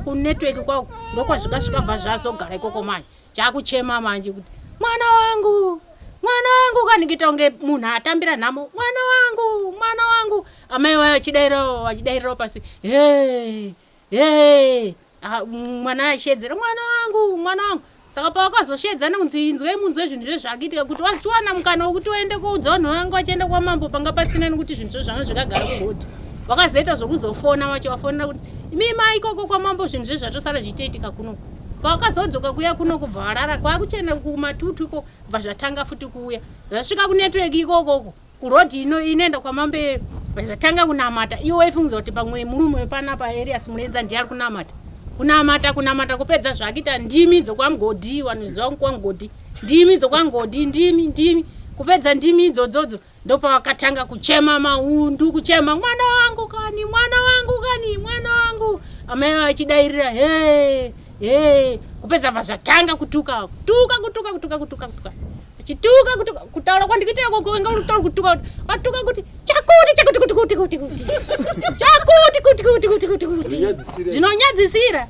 kunetwork kwako ndokwazvikasvika bva zvazogara ikoko manje chakuchema manje kuti mwana wangu mwana wangu kanikuita kunge munhu atambira nhamo mwana wangu mwana wangu amai vayo vachidairawo vachidairirawo pasi he he ah, mwana aishedzera mwana wangu mwana wangu saka pawakazoshedzana kunzi inzwei munzwe zvinhu zve zvakuitika kuti wachiwana mukana wekuti uende kuudza vanhu vanga vachienda kwamambo panga pasina nekuti zvinhu zve zvanga zvakagara kuhoti vakazoita zvokuzofona vacho vafonera kuti imi mai ikoko kwamambo zvinhu zve zvatosara zvichitoitika kuno pavakazodzoka kuya kuno kubva varara kwakuchena kumatutu iko bva zvatanga futi kuuya zvasvika kunetwork ikokoko kuroad ino inoenda kwamambe zvatanga kunamata iwe waifungidzwa kuti pamwe murume wepanapa Elias Murenza ndiye ari kunamata kunamata kunamata kupedza zvakuita ndimi dzokwamugodhi vanoziva kwamugodhi ndimi dzokwangodhi ndimi ndimi kupedza ndimi idzodzodzo ndopavakatanga kuchema maundu kuchema mwana wangu kani mwana wangu kani mwana wangu amai vachidairira he he kupedza vazvatanga kutuka kutuka kutuka kutuka kutuka kutuka chituka kutuka kutaura kwandikuita ikoko inga uri kutaura kutuka watuka kuti chakuti chakuti kuti kuti kuti kuti chakuti kuti kuti kuti kuti kuti zvinonyadzisira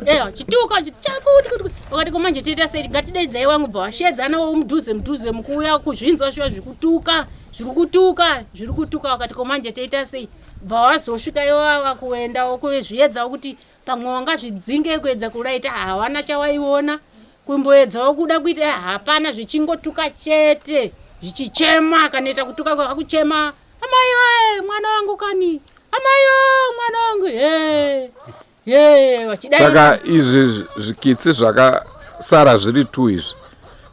eya chituka chakuti kuti kuti wakati ko manje tiita sei ngatidaidzai wangu bva washedzana wo mudhuze mudhuze mukuuya kuzvinzwa shuwa zvikutuka zviri kutuka zviri kutuka wakati ko manje tiita sei bva wazosvika iwawa kuendawo kuzviedzawo kuti pamwe wangazvidzinge kuedza kuraita hawana chawaiona Kumboedzawo kuda kuita hapana zvichingotuka chete zvichichema kanoita kutuka kwakuchema amai we mwana wangu kani amai o mwana wangu he he vachidai saka izvi zvikitsi zvakasara zviri tu izvi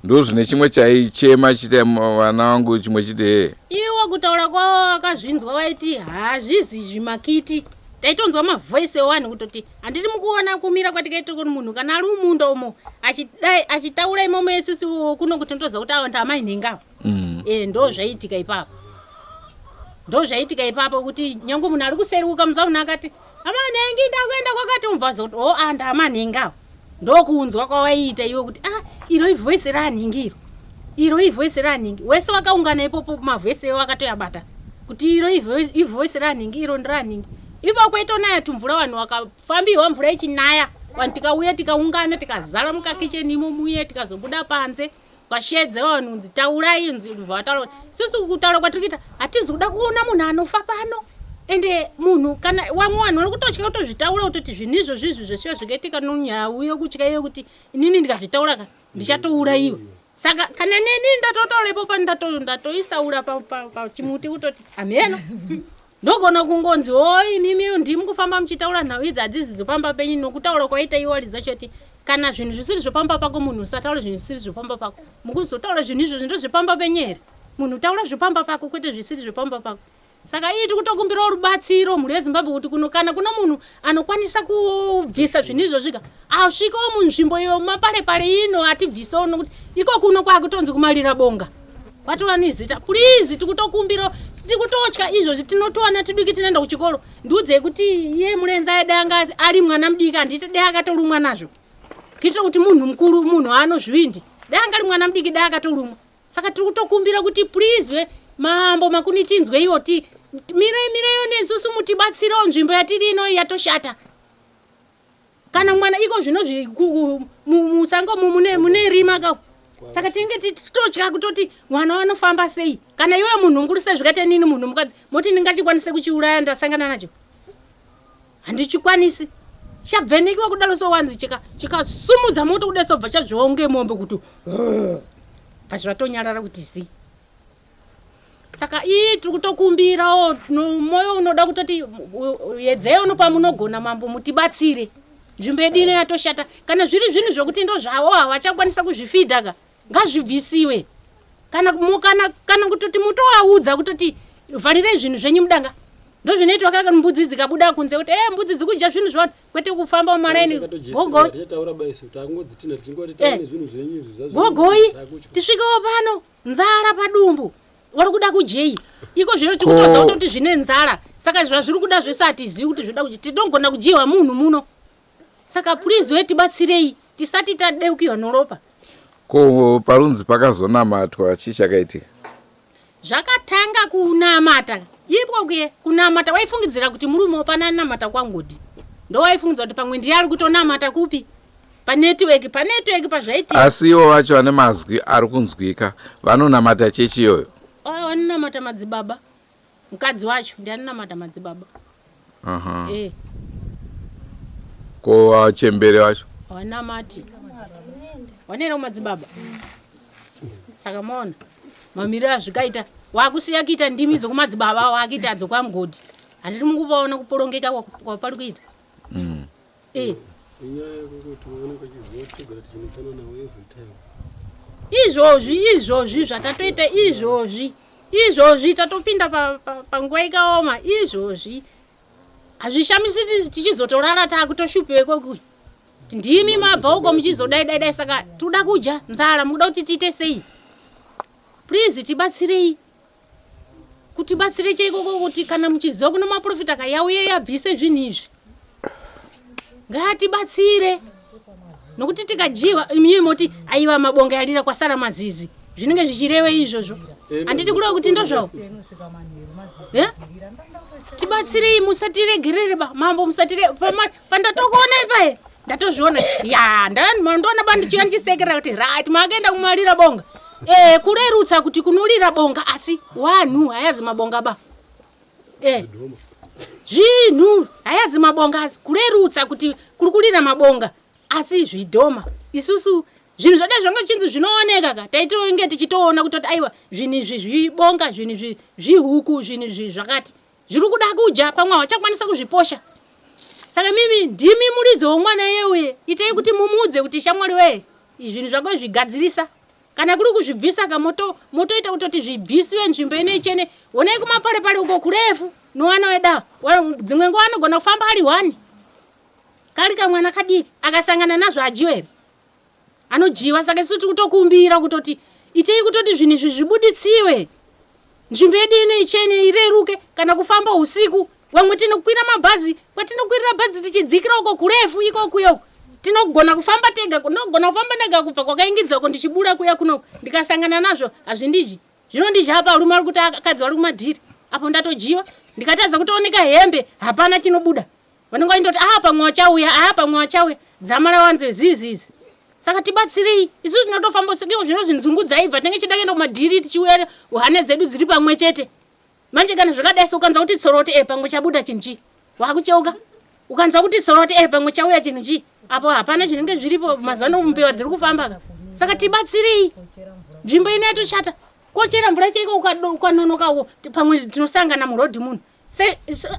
ndo zvine chimwe chaichema chite vana vangu chimwe chiti hee iwo kutaura kwavo vakazvinzwa vaiti hazvizi zvimakiti taitonzwa mavoice ewanhu kutoti Handiti mukuona kumira kwatikaita kuti munhu kana ari mumunda umo achidai achitaura imomo isusu kuno kuti tinotoziva kuti ava ndaamai nhenga ava. Mm. Eh ndo zvaiitika ipapo. Ndo zvaiitika ipapo kuti nyange munhu ari kuseri ukamuza munhu akati amanhengi ndakuenda kwakati umva zoti oh ah ndaamanhenga ava. Ndokunzwa kwawaiita iwe kuti ah iro ivoice raanhingi iro. Iro ivoice raanhingi. Wese wakaungana ipopo mavoice ewo akatoyabata. Kuti iro ivoice raanhingi iro ndiraanhingi. Ipo kwaitonaya tumvura vanhu vakafambirwa mvura ichinaya vanhu tikauya tikaungana tikazara mukakicheni imo muye tikazobuda panze kwashedze vanhu kunzi taurai nzi vataura isusu kutaura kwatiri kuita hatizi kuda kuona munhu anofa pano ende munhu kana wamwe vanhu vari kutotya kutozvitaura kutoti zvinhu izvozvo izvi zvesiwa zvikaitika nonyau yekutya iyo kuti inini ndikazvitaura ka ndichatourayiwa saka kana neni ndatotaura ipopa ndatoisaura pachimuti kutoti hameno ndogona kungonzi o imimi ndimi kufamba muchitaura nhau idzi hadzizi dzopamba penyu nokutaura kwaita iwali dzachoti kana zvinhu zvisiri zvopamba pako munhu usataura zvinhu zvisiri zvopamba pako mukuzotaura zvinhu izvozvo ndozvepamba penyu here munhu taura zvopamba pako kwete zvisiri zvopamba pako saka iyi tiri kutokumbirawo rubatsiro mhuri yezimbabwe kuti kuno kana kuna munhu anokwanisa kubvisa zvinhu izvozvika asvikawo munzvimbo iyo maparepare ino atibvisewo nokuti iko kuno kwakutonzi kumarira bonga kwatova nezita purizi tikutokumbira Tiri kutotya izvozvi tinotowana tudiki tinoenda kuchikoro. Ndiudzei kuti iye murenza yedu anga ari mwana mudiki handiti dai akatorumwa nazvo. Kuitira kuti munhu mukuru munhu anozvivindi. Dai anga ari mwana mudiki dai akatorumwa. Saka tiri kutokumbira kuti please we mambo makuni tinzweiwo ti mirei mireiwo nesusu mutibatsirewo nzvimbo yatiri ino yatoshata. Kana mwana iko zvino musango mune mune rima ka. Saka tinenge tichitotya kutoti mwana wanofamba sei. Kana iwe munhu mukuru sezvikaita inini munhu mukadzi moti ndingachikwanise kuchiuraya ndasangana nacho. Handichikwanisi. Chabvenekiwa kudaro so wanzi chika chikasumudza moto kudai so bva chazviwa kunge mombe kuti bva zvatonyarara kuti zii. Saka ii tiri kutokumbirawo mwoyo unoda kutoti yedzei uno pamunogona mambo mutibatsire. Nzvimbo yedu ino yatoshata. Kana zviri zvinhu zvokuti ndozvavo havachakwanisa kuzvifidha ka ngazvibvisiwe. Kana kana kana kutoti mutovaudza kutoti vharirei zvinhu zvenyu mudanga. Ndozvinoitwa kaka mbudzi dzikabuda kunze kuti eh mbudzi dzikudya zvinhu zvavanhu kwete kufamba mumaraini gogoi. Eh, gogoi tisvikewo pano nzara padumbu vari kuda kudyei iko zvino tiri kutoziva kutoti zvine nzara saka zvazviri kuda zvese hatizivi kuti zvinoda kudya tinogona kudyiwa munhu muno saka please we tibatsirei tisati tadeukiwa noropa Ko parunzi pakazonamatwa chii chakaitika? Zvakatanga kunamata ipo kuye kunamata waifungidzira kuti murume wapana anamata kwangodi ndowaifungidzira kuti pamwe ndiye ari kutonamata kupi panetiweki panetiweki pazvaitika Asi ivo vacho vane mazwi ari kunzwika vanonamata chechi iyoyo? Aya vanonamata madzibaba mukadzi wacho ndiye anonamata madzibaba Aha. eh Ko vachembere vacho? havanamati vanoenda kumadzibaba saka maona mamiriro azvikaita wakusiya kuita ndimi dzokumadzibaba wakuita dzokwamugodhi handiti mukuvaona kuporongeka kwapari kuita Mm. Eh. Inyaya yekuti unenge uchiziva kuti togara tichinetsana navo every time. Izvozvi izvozvi zvatatoita izvozvi izvozvi tatopinda panguva pa, pa ikaoma izvozvi hazvishamisi tichizotorara taakutoshupiwa ikoku ndimi mabva uko muchizodai dai dai saka toda kudya nzara mukuda kuti tiite sei please tibatsirei kutibatsire cheikoko kuti kana muchiziva kuno maprofita ka yauye yabvise zvinhu izvi ngatibatsire nokuti tikadyiwa imimi moti aiwa mabonga yarira kwasara mazizi zvinenge zvichireve izvozvo handiti kureva kuti ndozvawo eh? tibatsirei musatiregerere ba mambo musatire pandatokuonai paye ndatozviona ya ndoona ba ndichiuya ndichisekera kuti right makaenda kumarira bonga e, kurerutsa kuti kunolira bonga asi wanhu hayazi mabonga ba e, zvinhu hayazi mabonga asi kurerutsa kuti kuri kulira mabonga asi zvidhoma isusu zvinhu zvadai zvanga chinzi zvinooneka ka taitonge tichitoona kutoti aiwa zvinhu izvi zvibonga zvinhu izvi zvihuku zvinhu izvi zvakati zviri kuda kudya pamwe hawachakwanisa kuzviposha saka mimi ndimi muridzi womwana yeuye itei kuti mumuudze kuti shamwari wee zvinhu zvako zvigadzirisa kana kuri kuzvibvisa ka moto motoita kutoti zvibvisiwe nzvimbo ine ichene honai kumaparepare uko kurefu nowana wedawa dzimwe nguva anogona kufamba ari one kari kamwana kadiki akasangana nazvo adyiwe here anodyiwa saka isu tiri kutokumbira kutoti itei kutoti zvinhu izvi zvibuditsiwe nzvimbo yedu ino ichene ireruke kana kufamba usiku vamwe tinokwira mabhazi kwatinokwirira bhazi tichidzikira uko kurefu ikokuya uko tinogona kufamba tega ndinogona kufamba ndega kubva kwakaingidza uko ndichibuda kuya kunoku ndikasangana nazvo hazvindidyi zvinondidya apa varume vari kuti akadzi vari kumadhiri apo ndatojiwa ndikatadza kutooneka hembe hapana chinobuda vanenge vachindoti ah pamwe wachauya ah pamwe wachauya dzamara wanzwe zizizi saka tibatsirei isu tinotofamba usiku zvino zvinzungu dzaibva tinenge tichida kuenda kumadhiri tichiuya hana dzedu dziri pamwe chete manje kana zvakadai so ukanzwa kuti tsoro kuti e pamwe chabuda chinhu chii wakucheuka ukanzwa kuti tsoro kuti e pamwe chauya chinhu chii apo hapana chinenge zviripo mazuva ano mbewa dziri kufamba ka saka tibatsirei nzvimbo ino yatoshata kochera mvura chaiko ukanonoka uko pamwe tinosangana murodhi munhu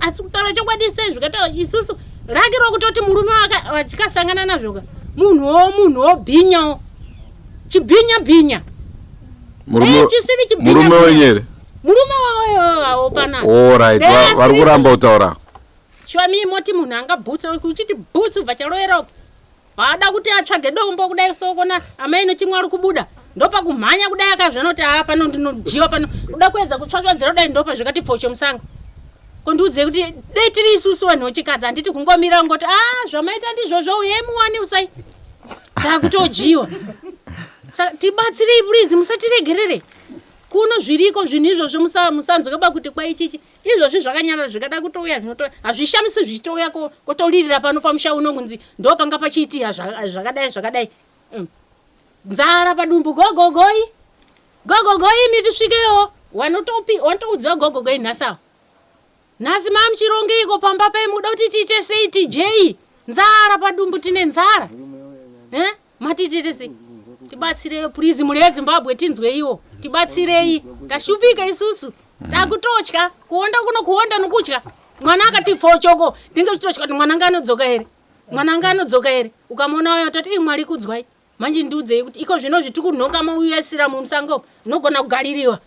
asi kutaura chokwadi sei zvikataura isusu rake rokutoti murume vachikasangana nazvoka munhuwo munhuwo bhinyawo chibhinya bhinya eh, chisiri chibhinya murume wenyu here murume wawo pana orit vari kuramba kutaura shuwa mii moti munhu anga bhutsu uchiti bhutsu bva charoera uko vaada kuti atsvage dombo kudai sokona amai nochimwe ari kubuda Ndopakumhanya kudai akazviona kuti haa pano ndinojiwa pano uda kuedza kutsvatsvadzira kudai ndopa zvikati pfocho musango. Kondiudzei kuti dei tiri isusu vanhu vechikadzi handiti kungomira ngoti a zvamaita ndizvozvo uyai muwane usai takutojiwa. Saka tibatsirei please musatiregerere. Kuno zviriko zvinhu izvozvo musanzwe ba kuti kwaichichi izvozvi zvakanyarara zvikada kutouya zvinoto hazvishamisi zvichitouya kotoririra pano pamusha uno kunzi ndo panga pachiitika zvakadai zvakadai. Nzara padumbu gogogoi gogogoi imi tisvikewo wanotopi wanotoudziwa gogogoi nhasi awo nhasi mamuchirongeiko pamba pai muda kuti tiite sei tijei nzara padumbu tine nzara eh? Mati tiite sei tibatsirei please mhuri yezimbabwe tinzweiwo tibatsirei tashupika isusu takutotya kuonda kuno kuonda nokutya mwana akati pfochoko ndinge tichitotya kuti mwana anga anodzoka here mwana anga anodzoka here ukamuona uyo toti ii mwari kudzwai manje ndiudzei kuti iko zvino zvitiri kunhonga mauyasira mumusango unogona kugaririwa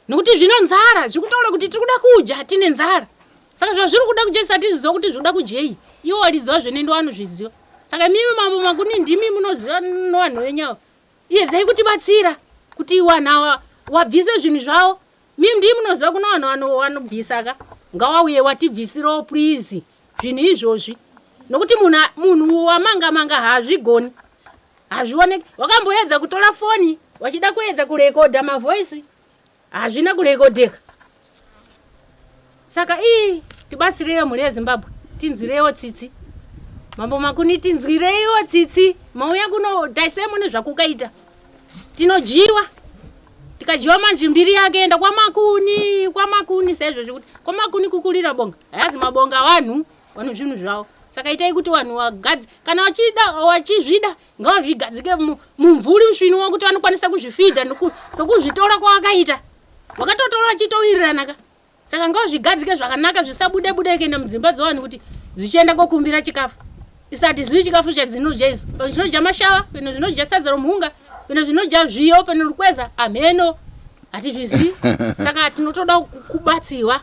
nokuti zvino nzara zviri kutaura kuti tiri kuda kudya tine nzara saka zvazviri kuda kudya tisati tiziva kuti zviri kuda kudyei iwo waliziva zvene ndo anozviziva saka imimi mambo makuni ndimi munoziva novanhu venyu ava iyedzai kutibatsira kuti vanhu ava wabvise zvinhu zvavo mimi ndii munoziva kuna vanhu vanobvisa ka ngawauye watibvisirawo please zvinhu izvozvi nokuti munhu wamanga manga haazvigoni hazvioneki wakamboedza kutora foni wachida kuedza kurekodha mavoisi hazvina kurekodheka saka ii tibatsireiwo mhuri yezimbabwe tinzwireiwo tsitsi mambo makuni tinzwireiwo tsitsi mauya kuno taisei mune zvakukaita tinodyiwa tikadyiwa manje mbiri yake enda kwamakuni kwamakuni saizvozvi kuti kwamakuni kukurira bonga hayazi mabonga avanhu vanhu zvinhu zvavo saka itai kuti vanhu vagadzi kana vachida vachizvida ngavazvigadzike mumvuri musvinu wakuti vanokwanisa kuzvifidha sokuzvitora kwavakaita vakatotora vachitowirirana ka saka ngavazvigadzike zvakanaka zvisabude bude kuenda mudzimba dzevanhu kuti zvichienda kokumbira chikafu isati zivi chikafu chadzinodya izo pano zvinodya mashava pano zvinodya sadza romhunga pano zvinodya zviyo pano rukweza hameno hatizvizivi saka tinotoda kubatsirwa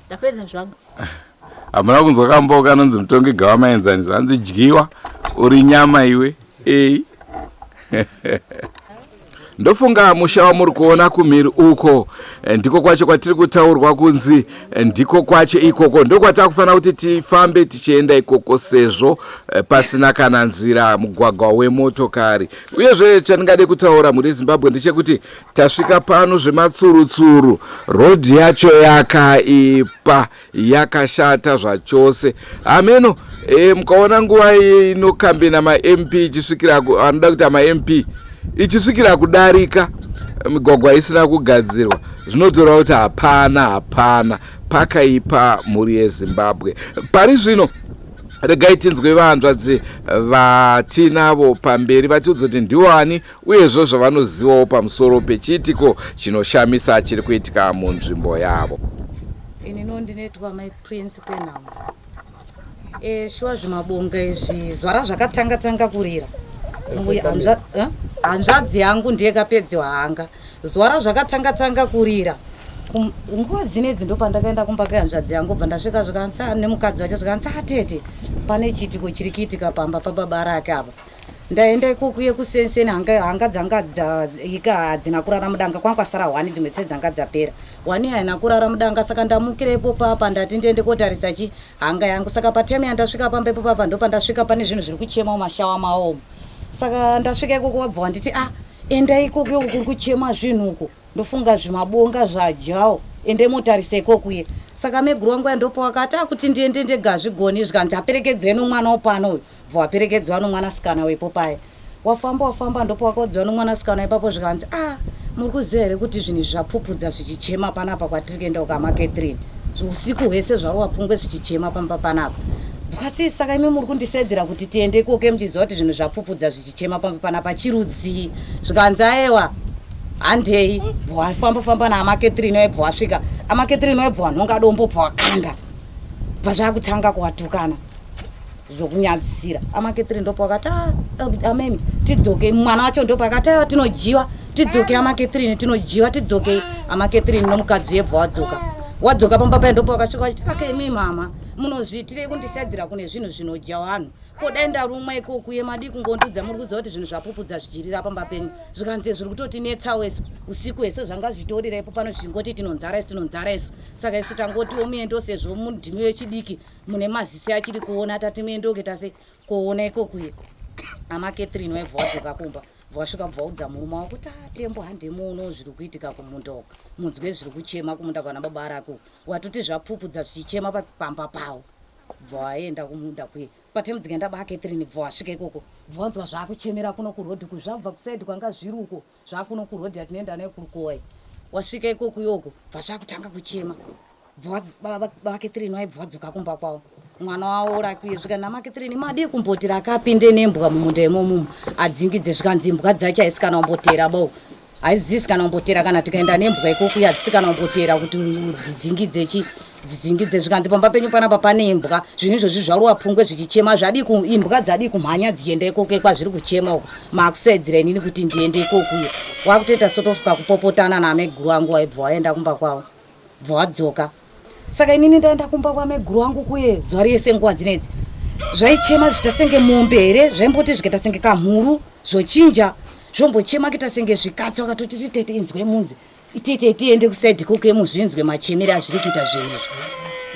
ndapedza zvangu Hamuna kunzwa kambo kanonzi mutongi gawa maenzaniso hanzi dyiwa uri nyama iwe ei ndofunga musha wamuri kuona kumhiri uko eh, ndiko kwacho kwatiri kutaurwa kunzi eh, ndiko kwacho ikoko ndokwatakufanira kuti tifambe tichienda ikoko sezvo eh, pasina kana nzira mugwagwa wemotokari uyezve chandingade kutaura mhuri yezimbabwe ndechekuti Tasvika pano zvematsurutsuru, road yacho yakaipa, yakashata zvachose. Hameno e, mukaona nguva inokambena maMP ichisvikira anoda kuita maMP ichisvikira kudarika migwagwa isina kugadzirwa zvinotoreva kuti hapana hapana pakaipa mhuri yeZimbabwe pari zvino. Regai tinzwe vahanzvadzi vatinavo pamberi vatiudze kuti ndiwo ani uyezve zvavanozivawo pamusoro pechiitiko chinoshamisa chiri kuitika munzvimbo yavo. Ini no ndinoitwa mai Prince Kwenhamo. E, shuwa zvimabonga izvi zuva razvakatanga tanga kurira eh, hanzvadzi yangu ndiye kapedziwa hanga zuva razvakatanga tanga kurira nguva dzinedzi ndopandakaenda kumba kwehanzvadzi yangu bva ndasvika zvikanzi ah, nemukadzi wacho zvikanzi atete ah, pane chiitiko chiri kuitika pamba pababa rake apa Ndaenda ikoko yekusenseni hanga, hanga dzanga dzaika hadzina kurara mudanga kwanga kwasara hwani dzimwe dzese dzanga dzapera hwani haina kurara mudanga saka ndamukira ipo papa ndati ndiende kotarisa chi hanga yangu saka patime yandasvika pamba ipo papa ndopandasvika pane zvinhu zviri kuchema mumashawa maomo saka ndasvika ikoko wabva wanditi ah enda ikoko yoko kuri kuchema zvinhu uko ndofunga zvimabonga zvadyawo ende motarisa ikokuye saka meguru wangu yandopa wakati akuti ndiende ndega hazvigoni zvikanzi aperekedzwe nomwana wopano uyu bva waperekedzwa nomwanasikana wepo paye wafamba wafamba ndopo wakaudzwa nomwanasikana ipapo zvikanzi a ah, muri kuziva here kuti zvinhu izvi zvapupudza zvichichema panapa kwatiri kuenda kukama catherine usiku hwese zvarova pungwe zvichichema pamba panapa bwati saka imi muri kundisedzera kuti tiende ikoke muchiziva kuti zvinhu zvapupudza zvichichema pamba panapa chirudzii zvikanzi aewa handei bva wafamba famba naama catherine waibva wasvika ama catherine waibva wanhonga dombo bva wakanda bva zvakutanga kuwatukana zvokunyadzisira amaketiri ndopo wakati ah, amemi tidzokei mwana wacho ndopo akati aiwa tinojiwa tidzokei amaketirini tinojiwa tidzokei amaketirini nomukadzi uye bva wadzoka Wadzoka pamba paye ndopa wakasvika wachiti ake imi mama munozviitirei kundisaidzira kune zvinhu zvinodya vanhu ko dai ndarumwa ikokuye madii kungondiudza muri kuziva kuti zvinhu zvapupudza zvichirira pamba penyu zvikanzi zviri kutotinetsawo isu usiku hese zvanga zvichitorira ipo pano zvichingoti tinonzara isu tinonzara isu saka isu tangotiwo muendo sezvo mundimi wechidiki mune maziso achiri kuona tati muendoke tase koona ikokuye ama Catherine waibva wadzoka kumba bva wasvika bva waudza murume wako kuti atembo ah, handimuno zviri kuitika kumunda uko munzwe zviri kuchema kumunda kwana baba rako watoti zvapupudza zvichichema pamba pavo bva waenda kumunda kuye patime dzikaenda ba Catherine bva wasvika ikoko bva wanzwa zvakuchemera kuno kuroad kuzvabva kusaidi kwanga zviri uko zvakuno kuroad yatinoenda nayo kurukowa wasvika ikoko yoko bva zvakutanga kuchema baba Catherine vaibva vadzoka kumba kwavo mwana wavo rakuye zvikanzi namakethirini madii kumboti rakapinde nembwa mumunda imomumu adzingidze zvikanzi imbwa dzacho haisi kana kumbotera bo haidzisi kana kumbotera kana tikaenda nembwa ikokuya hadzisi kana kumbotera kuti dzidzingidze chi dzidzingidze zvikanzi pamba penyu panapa pane imbwa zvinhu izvozvi zvaruwa pungwe zvichichema zvadii imbwa dzadii kumhanya dzichienda ikoko kwazviri kuchema uko makusaidzira inini kuti ndiende ikokuya wakutoita sotofuka kupopotana nameguru angu waibva waenda kumba kwavo bva wadzoka saka inini ndaenda kumba kwameguru wangu kuye zuva rese nguva dzinedzi zvaichema zvichita senge mombe here zvaimboti zvikaita senge kamhuru zvochinja zvombochema kuita senge zvikatsi vakatoti titete inzwe munzwe tite tiende kusaidi koko muzvinzwe machemere azviri kuita zvinhu izvi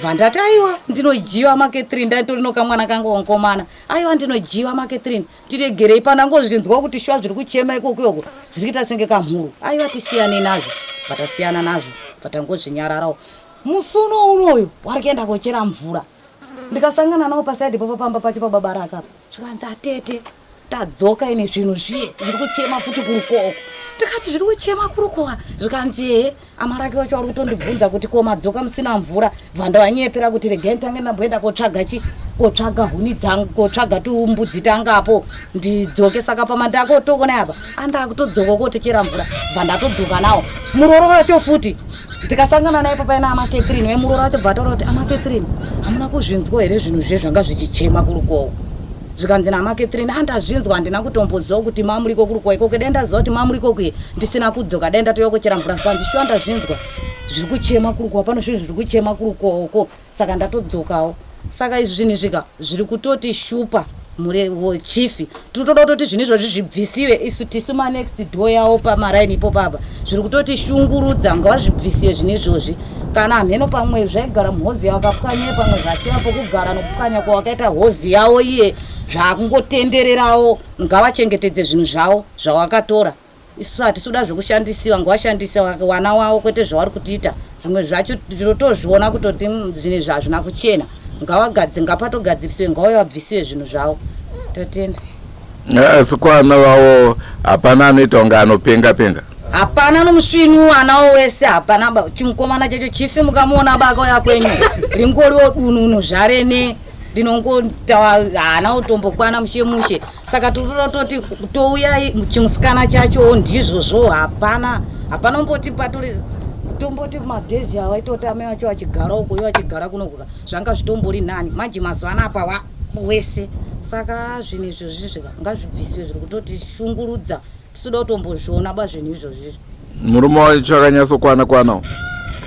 bva ndati aiwa ndinojiwa maketrin ndatorino kamwana kangu kankomana aiwa ndinojiwa maketrin tiregerei pano angozvinzwa kuti shuwa zviri kuchema ikoko ikoko zviri kuita senge kamhuru aiwa tisiyane nazvo bva tasiyana nazvo bva tangozvinyararawo musi uno unoyu wari kuenda kochera mvura ndikasangana nawo pasaidi popo pamba pacho pababa raka apa zvikanzi atete tadzoka ine zvinhu zviye zviri kuchema futi kurukoko ndikati zviri kuchema kurukowa zvikanzi ehe Amaraki wacho ari kutondibvunza kuti ko madzoka musina mvura bva ndavanyepera kuti regai nditange ndamboenda kotsvaga chi kotsvaga huni dzangu kotsvaga tumbudzi tangapo ndidzoke saka pamandakotokona apa andakutodzoka kotochera mvura bva ndatodzoka nawo muroro wacho futi tikasangana naye papaina amaketrin vemuroro wacho bva ataura kuti amaketrin hamuna kuzvinzwa here zvinhu zve zvanga zvichichema kurukoko zvikanzi namaketrin andazvinzwa handina kutomboziva kuti mamuriko kurukwa ikoko dai ndaziva kuti mamuriko kuye ndisina kudzoka dai ndatouya kuchera mvura zvikanzi shuwa ndazvinzwa zviri kuchema kurukwa pano zvinhu zviri kuchema kurukoko saka ndatodzokawo saka izvi zvinhu izvika zviri kutoti shupa mure chifi tiri kutoda kutoti zvinhu izvozvi zvibvisiwe isu tisu manext door yawo pamaraini ipo papa zviri kutoti shungurudza ngavazvibvisiwe zvinhu izvozvi kana hamheno pamwe zvaigara muhozi yavo akapwanye pamwe zvashiya pokugara nokupwanya kwawakaita hozi yavo iye zvakungotendererawo ngavachengetedze zvinhu zvavo zvawakatora isu hatisi kuda zvekushandisiwa ngavashandise wana wavo kwete zvavari kutiita zvimwe zvacho tinotozviona kutoti mm, zvinhu izvi hazvina kuchena ngapatogadzirisiwe ngauye vabvisiwe zvinhu zvavo totenda asi kwana vavo hapana anoita kunge anopenga penga hapana nomusvinu anawo wese hapana chimukomana chacho chifi mukamuona baka uya kwenyu ringoriwo dununu zvarene ndinongoita haana kutombokwana mushe mushe saka totoda toti touya chimusikana chacho ndizvozvo hapana hapana umboti patori tomboti madhezi awa itoti amai vacho vachigara uko ivo vachigara kunokuka zvanga zvitombori nani manje mazuva ano apa wa wese saka zvinhu izvozvi zvika ngazvibvisiwe zviri kutoti shungurudza tisuda kutombozviona ba zvinhu izvozvi murume wacho akanyatsokwana kwanawo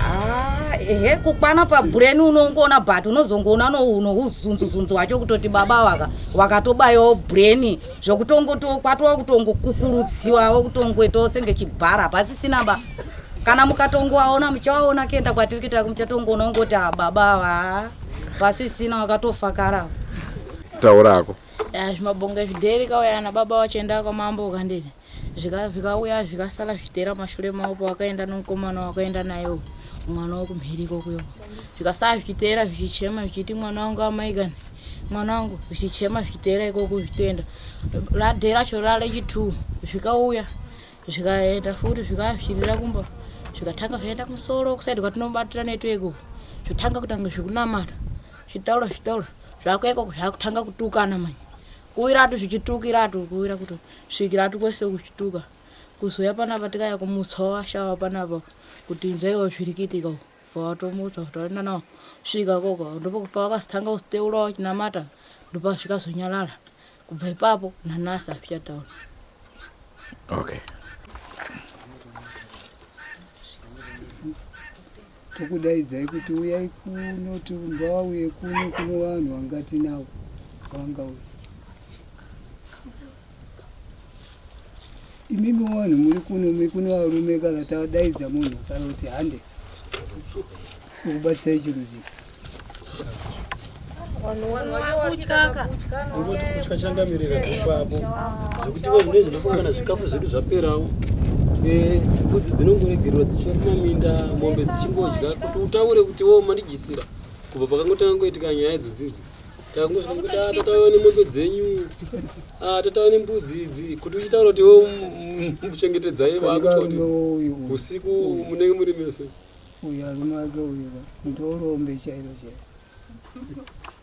ah, ehe kukwana pabrain unongoona but unozongoona nouzunzuzunzu wacho kutoti baba waka wakatobayawo brain zvekutongotokwatova kutongokukurutsiwawo kutongoitawo senge chibhara pasisina ba kana mukatongoaona muchawaona kuenda kwatiri kuita muchatongoona ungoti ah, baba ava pasisina wakatofa kara taurako zvimabonga zvidheri kauya nababa vachienda kwamambo kandini Zvikauya zvikasara zviteera mashure mavo pavakaenda nomukomana wakaenda naye uyu mwana wekumhiri ikokuyo zvikasara zvichiteera zvichichema zvichiti mwana wangu amai kani mwana wangu zvichichema zvichiteera ikoko zvichitoenda radhe racho ralechi two zvikauya zvikaenda futi zvikauya zvichirira kumba zvikatanga zvaenda kumusoro kusaidi kwatinobatira netweko zvotanga kutanga zvekunamata zvitaura zvitaura zvakuya ikoko zvakutanga kutukana manje kuwira tu zvichitukira tu kuwira kuto svikira tu kwese kuchituka kuzouya panapa tikaya kumutsa washawa panapa kuti inzwaiwo zviri kuitika uku bva watomutsa taenda nawo svika koko ndipo pawakazotanga kuziteura wachinamata ndopa zvikazonyarara kubva ipapo nanhasi hazvichataura okay. Tokudaidzai kuti uyai kuno ngavauye kuno kuno vanhu vangatinavo vangauya. Imimi vanhu muri kuno muri kuno varume kana tadaidza munhu kana kuti hande ukubatsai chirudzi. Kungoti kutya changamirira ipapo zvekuti ko zvinoizvi ndofunga kana zvikafu zvedu zvaperawo eh, mbudzi dzinongoregerwa dzichiya kumaminda mombe dzichingodya kuti utaure kuti wo mandidyisira kubva pakangotanga ngoitika nyaya idzodzidzi takangosvika kuti ah, tatauya nemombe dzenyu ah, tatauya nembudzi idzi kuti uchitaura kuti wo muchengetedzai vakuti kuti usiku munenge muri mese Uyu arume ake uyu ndorombe chairo chairo.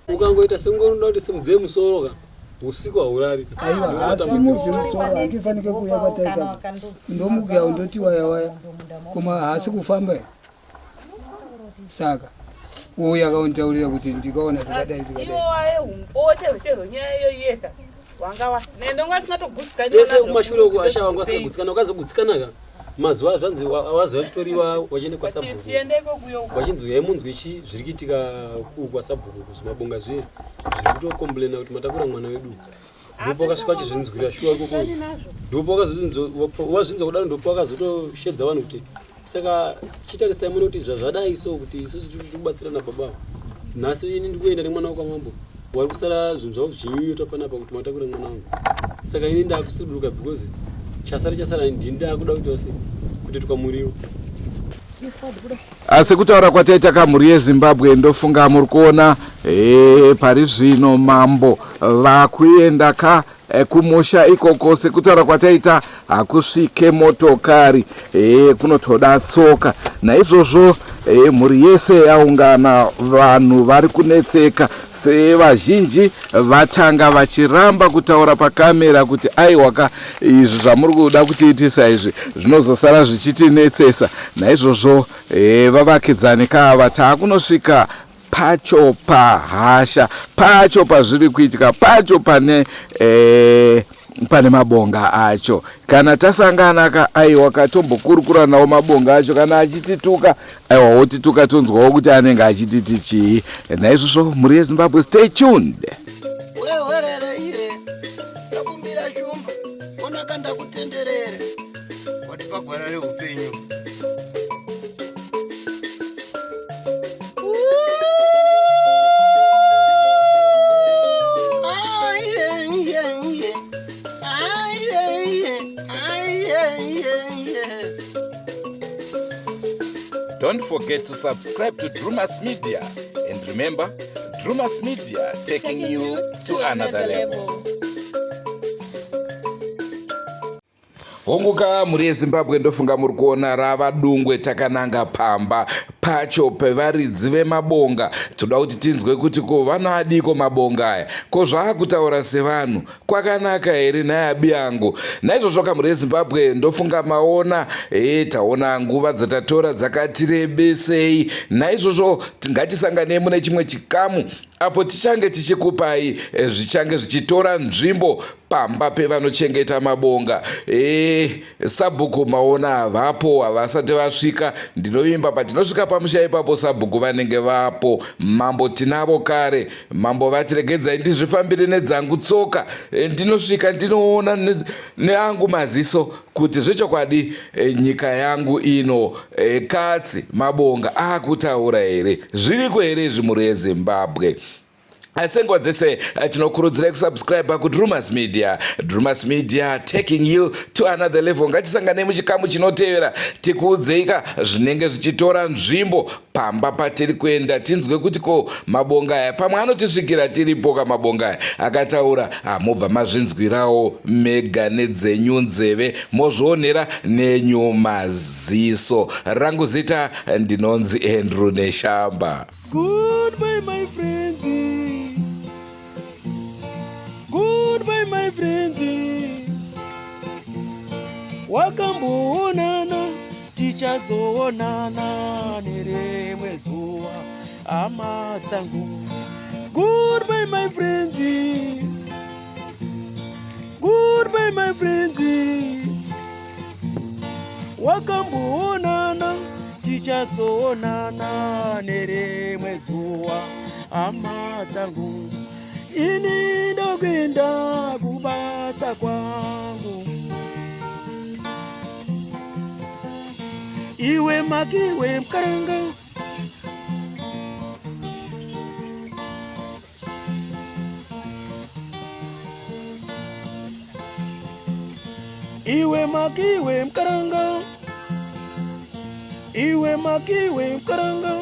Ukangoita sekunge unoda kuti simudzei musoro ka usiku haurari. Aiwa haasimudzi musoro handifanike kuuya kwataita ndomukuya ndoti waya waya koma haasi kufamba here saka uyu akaunditaurira kuti ndikaona zvakadai zvakadai. Iwo waye umbo chero chero nyaya iyo yeka wanga wasina ende wanga usingatogutsikani Pese kumashure uko asha wanga usingagutsikana ukazogutsikana ka mazuva zvanzi wazi vachitoriwa wachienda kwasabhuku vachinzi uyai munzwe chi zviri kuitika uku kwasabhuku uku zvimabonga zviye zviri kutokomplena kuti matakura mwana wedu ndipo wakasvika vachizvinzwira shuwa ikoko ndipo wazvinzwa kudaro ndipo wakazotoshedza vanhu kuti saka chitarisai muone kuti zvazvadai so kuti isusu tiri kubatsirana baba nhasi ini ndikuenda nemwana wakwamambo wari kusara zvinhu zvavo zvichinyunyuta panapa kuti matakura mwana wangu saka ini ndakusuduruka because chasara chasara ndini ndakuda kuti wase kutoitwa muriwo Asi kutaura kwataita kamhuri yeZimbabwe ndofunga muri kuona e, pari zvino mambo vakuenda ka e, kumusha ikoko sekutaura kwataita hakusvike motokari e, kunotoda tsoka naizvozvo e, mhuri yese yaungana vanhu vari kunetseka sevazhinji vatanga vachiramba kutaura pakamera kuti aiwaka izvi zvamuri kuda kutiitisa izvi zvinozosara zvichitinetsesa naizvozvo e, vavakidzani kaava taakunosvika pacho pahasha pacho pazviri kuitika pacho pane e, pane mabonga acho kana tasangana ka aiwa katombokurukura nawo mabonga acho kana achitituka aiwa wotituka tonzwawo kuti anenge achititi chii naizvozvo mhuri yezimbabwe stay tuned Wewerere iye ndakumbira shumba onaka ndakutenderere watipa gwara reupenyu. Don't forget to subscribe to Drumas Media. And remember, Drumas Media taking you to another level. Honguka mhuri yeZimbabwe ndofunga muri kuona rava dungwe takananga pamba pacho pevaridzi vemabonga. Toda kuti tinzwe kuti ko vanoadiko mabonga aya, ko zvaakutaura sevanhu kwakanaka here nhai abiyangu? Naizvozvo ka mhuri yeZimbabwe ndofunga maona e, taona nguva dzatatora dzakatirebesei. Naizvozvo ngatisanganei mune chimwe chikamu apo tichange tichikupai eh, zvichange zvichitora nzvimbo pamba pevanochengeta mabonga e, sabhuku maona havapo havasati vasvika ndinovimba patinosvika pamusha ipapo sabhuku vanenge vapo mambo tinavo kare mambo vati regedzai ndizvifambire nedzangu tsoka e, ndinosvika ndinoona neangu maziso kuti zvechokwadi e, nyika yangu ino e, katsi mabonga akutaura here zviriko here izvi mhuri yezimbabwe asi nguva dzese eh, tinokurudzirai kusubscribe kudrumas media drumas media taking you to another level ngatisanganei muchikamu chinotevera tikuudzeika zvinenge zvichitora nzvimbo pamba patiri kuenda tinzwe kuti ko mabonga aya pamwe anotisvikira tiripo ka mabonga aya akataura hamubva mazvinzwirawo mega nedzenyu nzeve mozvionera nenyu maziso rangu zita ndinonzi andrew neshamba Goodbye my friends. Goodbye my friends. Wakamboonana tichazoonana nerimwe zuva hama dzangu. Goodbye my friends. Goodbye my friends. Wakamboonana. Tichazoonana nerimwe zuva hama dzangu. Ini ndokuenda kubasa kwangu. Iwe makiwe mkaranga. Iwe makiwe mkaranga. Iwe makiwe mkaranga.